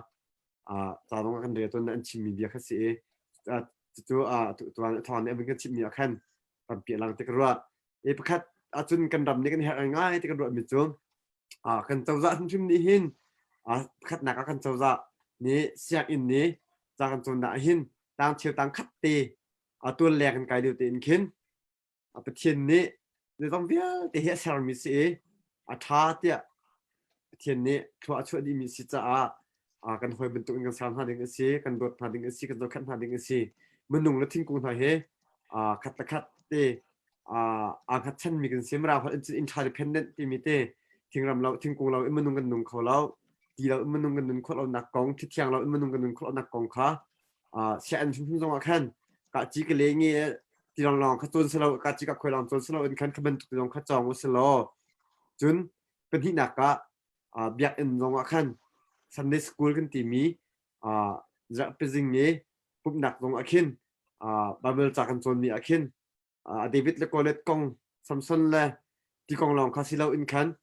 Ca zong ah kan rel tawn an chimmi bia kha si i cucu tuan thawng nih a vun kan chimhmi ah khan tampi a lang ti ka ruah. I pakhat ahcun kan ram nih kan herh ngai ti kan ruahmi cu kan cozah hrimhrim nih hin pakhatnak ah kan cozah nih sianginn nih ca kan cawnnak ah hin tang cheu tang khat te tual leng kan kai lio tein khin Pathian nih zeizong vialte hi a sermi si i a ṭha tiah Pathian nih thlua a chuah dihmi si caah kan hawi bantuk in kan ser hna ding a si, kan dawt hna ding a si, kan zohkhenh hna ding a si. Minung le thingkung hna hi khat le khat te aa hngatchanmi kan si. Mirang holh in cun interdependent timi te thingram lo, thingkung lo in minung kan nung kho lo, ti lo in minung kan nun khawh lonak kong, thithiang lo in minung kan nun khawh lonak kong kha sianginn hrimhrim zong ah khan ka ci ka le nge ti long long kha cawn selo ka ci ka khoi long cawn selo in khan kha bantuk zong kha cawng u selaw cun pahnihnak ah biakinn zong ah khan Sunday school kan timi zarhpizing ni pumhnak zong ah khin Bible ca kan cawnmi ah khin David le Goliath kong Samson le ti kong lawng kha si lo in khan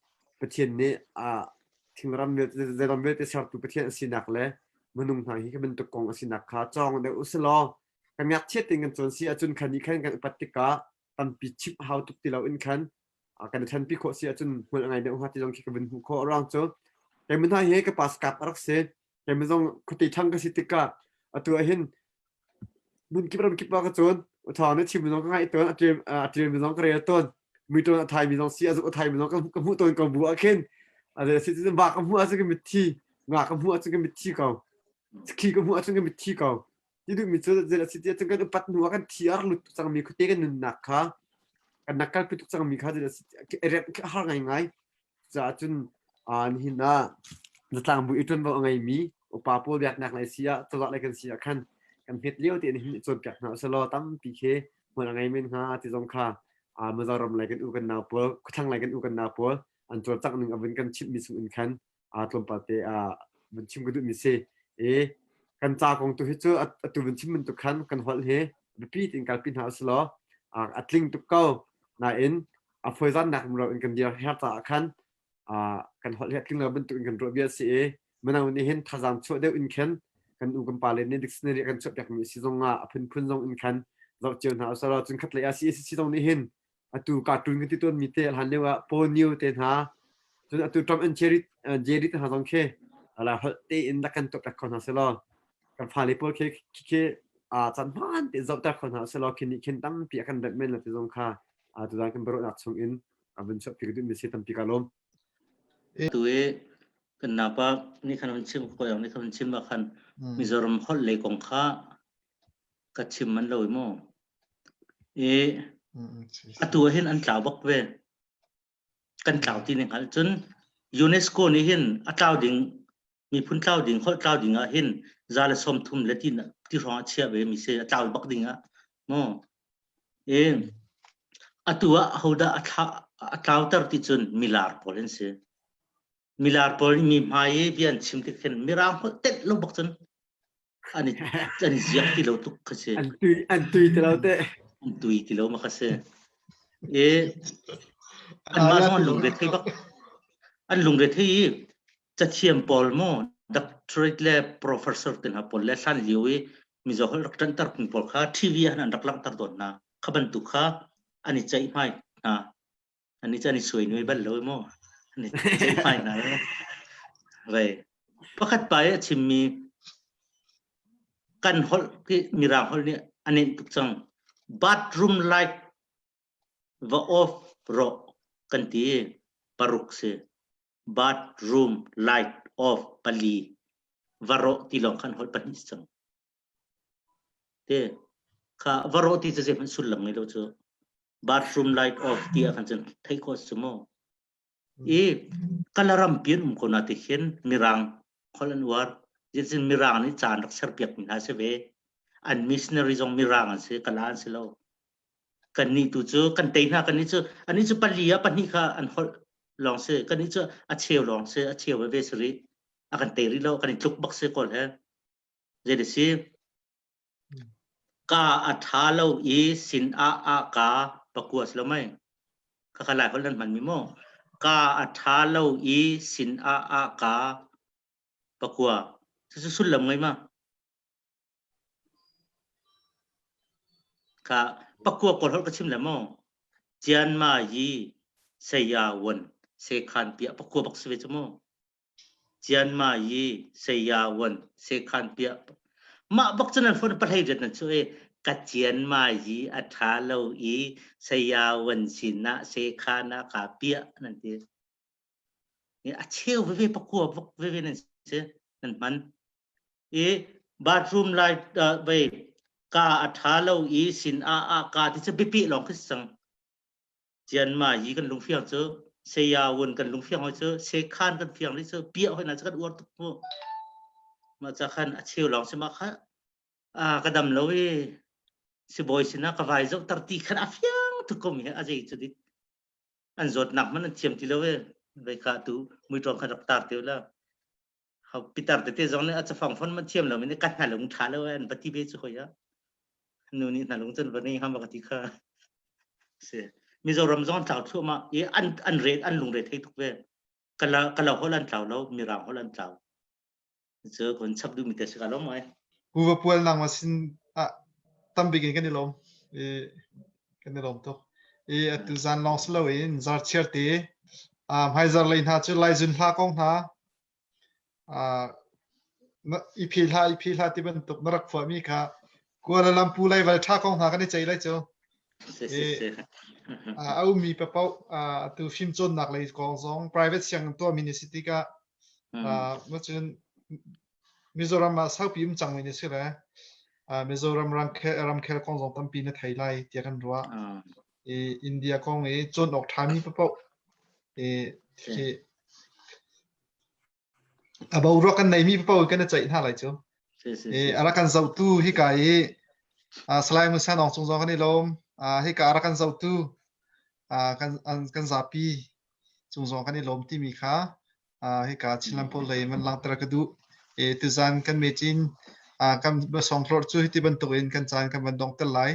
Pathian nih thingram vialte zeiram vialte sertu Pathian a sinak le minung hna hi bantuk kong a sinak kha cawng deuh usilaw kan ngakchiat tein kan cawn si ahcun khan nih khan kan upat tikah tampi chimh hau tuk ti lo in khan kan i ṭhenpi khawh si ahcun hmual a ngai deuh hnga ti zong khi ka vun hmuh khawh ruang cu keimah hna hi ka pass kap a rak si keimah zong khuate ṭhang ka si tikah atu ah hin hmunkip ramkip ah ka cawn thawng na chim zong ka ngaih tawn a ṭial mi zong ka rel tawn mi tawn a thai mi zong si a zuk a thai mi zong ka hmuh tawn ko bu ah khin a si cun ba ka hmuh ahcun ka mitthi nga ka hmuh ahcun ka mitthi ko khi ka hmuh ahcun ka mitthi ko ti duh mi cu zel a si ti ahcun kan upat hnu ah kan thi ar lut tuk cangmi khuate kan nunnak kha kan nak kalpi tuk cangmi kha zel a si a har ngaingai Caah cun nihin ah zatlangbu i ṭuanvo a ngeimi upa pawl biaknak lei si ah cozah lei kan si ah khan kan hmet lio tein hin cawnpiak hna usih law tampi khi hmual a ngei men hnga ti zong kha Mizoram lei kan u kan nau pawl khuathlang lei kan u kan nau pawl an cawlcangh ning a vun kan chimhmi chung in khan tlawmpal te vun chim ka duhmi si i kan ca kong tu hi cu atu vun chim bantuk khan kan holh hi biapi tein kalpi hna usih law a tling tuk ko nain a fawizaannak rumro in kan dir her caah khan kan holh hi a tling lo bantuk in kan ruah bia si i mino nih hin thazaang chuah deuh in khin kan u kan pale nih dictionary kan chuah piakmi si zong ah a phunphun zong in khan zoh cio hna usalaw cun khat lei ah CACC zong nih hin atu cartoon kan ti tawn mi te hlan lio ah Ponyo te hna cun atu Tom and Jerry Jerry te hna zong khi ala holh te in rak kan tuah piak kho hna selaw kan fale pawl khi khi caan hmaan te zohter kho hna selaw khi nih khin tampi a kan remh men la ti zong kha tuzaan kan biaruahnak chung in a vun chuahpi ka duhmi si tampi ka lawm. Tu i kan napa nih khan hun chim ko yang nih khan hun chim ah khan Mizoram holh lei kong kha ka chim man lo mu. I atu ah hin an tlau bak ve. Kan tlau ti ning hngalh cun UNESCO nih hin a tlau ding miphun tlau ding holh tlau ding ah hin 130 le ti ti hrawng ah chiah ve mi si a tlau bak ding ah mu I atu ah ahodah a thla a tlauter ti cun milar pawl an si. Milar pawl nih mi hmai i bia an chim tik khin mirang holh tenh lo bak cun an i an i ziak ti lo tuk kha si. An tui an tui ti lo te. An tui ti lo ma kha si. I anmah zong an lungre thei bak. An lungre thei i cathiam pawl maw doctorate le professor te hna pawl le hlan lio i mizo holh rak ṭanhter phung pawl kha TV ah an rak langhter tawn hna kha bantuk kha an i ceihmai hna an i an i suai nuai bal lo maw an i ceihmai hna vei pakhat pa i a chimmi kan holh khi mirang holh nih a nenh tuk cang bathroom light va off rawh kan ti paruk si bathroom light off pali va rawh ti lawng khan holh pahnih si cang te kha va rawh ti cu zeihmanh sullam ngei lo cu bathroom light off ti ah khan cun theih khawh si mu i kalaram pian um ko na ti khin mirang holh an uar zeitin mirang nih caan rak ser piak mi hna si ve an missionary zong mirang an si kala an si lo Kannih tu cu kan tei hna kannih cu anih cu pali ah pahnih kha an holh lawng si kannih cu a cheu lawng si a cheu veve si rih a kan tei rih lo kan i tluk bak si kawl he zei da si ka a tha lo i sin ah a ka pakua si lo mei ka kha lai holh nan hman mi maw ka a tha lo i sin ah a ka pakua. Cucu sullam ngei ma? Kha pakua kawl holh ka chim le maw? Cian ma yi saya wan sekhan piah pakua bak si ve cu mu. Cian ma yi saya wan sekhan piah mah bak cu nan phone pahlei riat nan chu i ka cian ma yi a ṭha lo i saya wan sinah sekhan ah ka piah nan ti. A cheu veve pakua bak veve nan si nan hman. I bathroom light vei ka a ṭha lo i sin ah ah ka ti cu biapi lawng khi si cang. Cian ma yi kan lungfiang cu saya wun kan lungfiang hoi cu sekhan kan fiang rih cu piah hoi na cu kan uar tuk mu. Mah ca khan a cheu lawng si ma kha a ka dam lo i sibawi sinah ka vai zoh tar ti khan a fiang tuk ko mi a zei cu dik an zawtnak man an thiam ti lo e vei ka tu muiṭawng khan rak tar te la pitar tete zong nih a cafang fon man thiam lo mi nih ka hna lung ṭha lo an va ti ve cu hoi ah nu nih hna lung cun va nei ham ka ti kha si Mizoram zong an tlau thluahmah i an an re an lungre thei tuk ve kala kala hol an tlau lo mirang hol an tlau cu kun chap duh mi te si ka lo mai Kuva pual nang ma sin ah tambik in kan i lawm i kan i lawm tuk i atu zan lawng si loin zar chiar te hmaizar lei hna cu Laizun hla kong hna i phi hlah i phi hlah ti bantuk na rak phuahmi kha Kuala Lumpur leival ṭha kong hna kan i ceih lai cu. A ummi paoh atu fimcawnnak lei kong zong private sianginn tuahmi na si tikah cun Mizoram ah saupi um cangmi na si le Mizoram ramkhel kong zong tampi na thei lai tiah kan ruah. I India kong i cawn awk ṭhami paoh i A boruak kan neimi paoh kan i ceih hna lai cu. I a rak kan zohtu hika i Salai Musa Nawng Cung zong kan i lawm. Hika a rak kan zohtu kan kan zapi cung zong kan i lawm timi kha hika Chinland pawl lei man langhter ka duh. I tuzan kan meeting kan songhlorh cu hiti bantukin kan caan kan van donghter lai.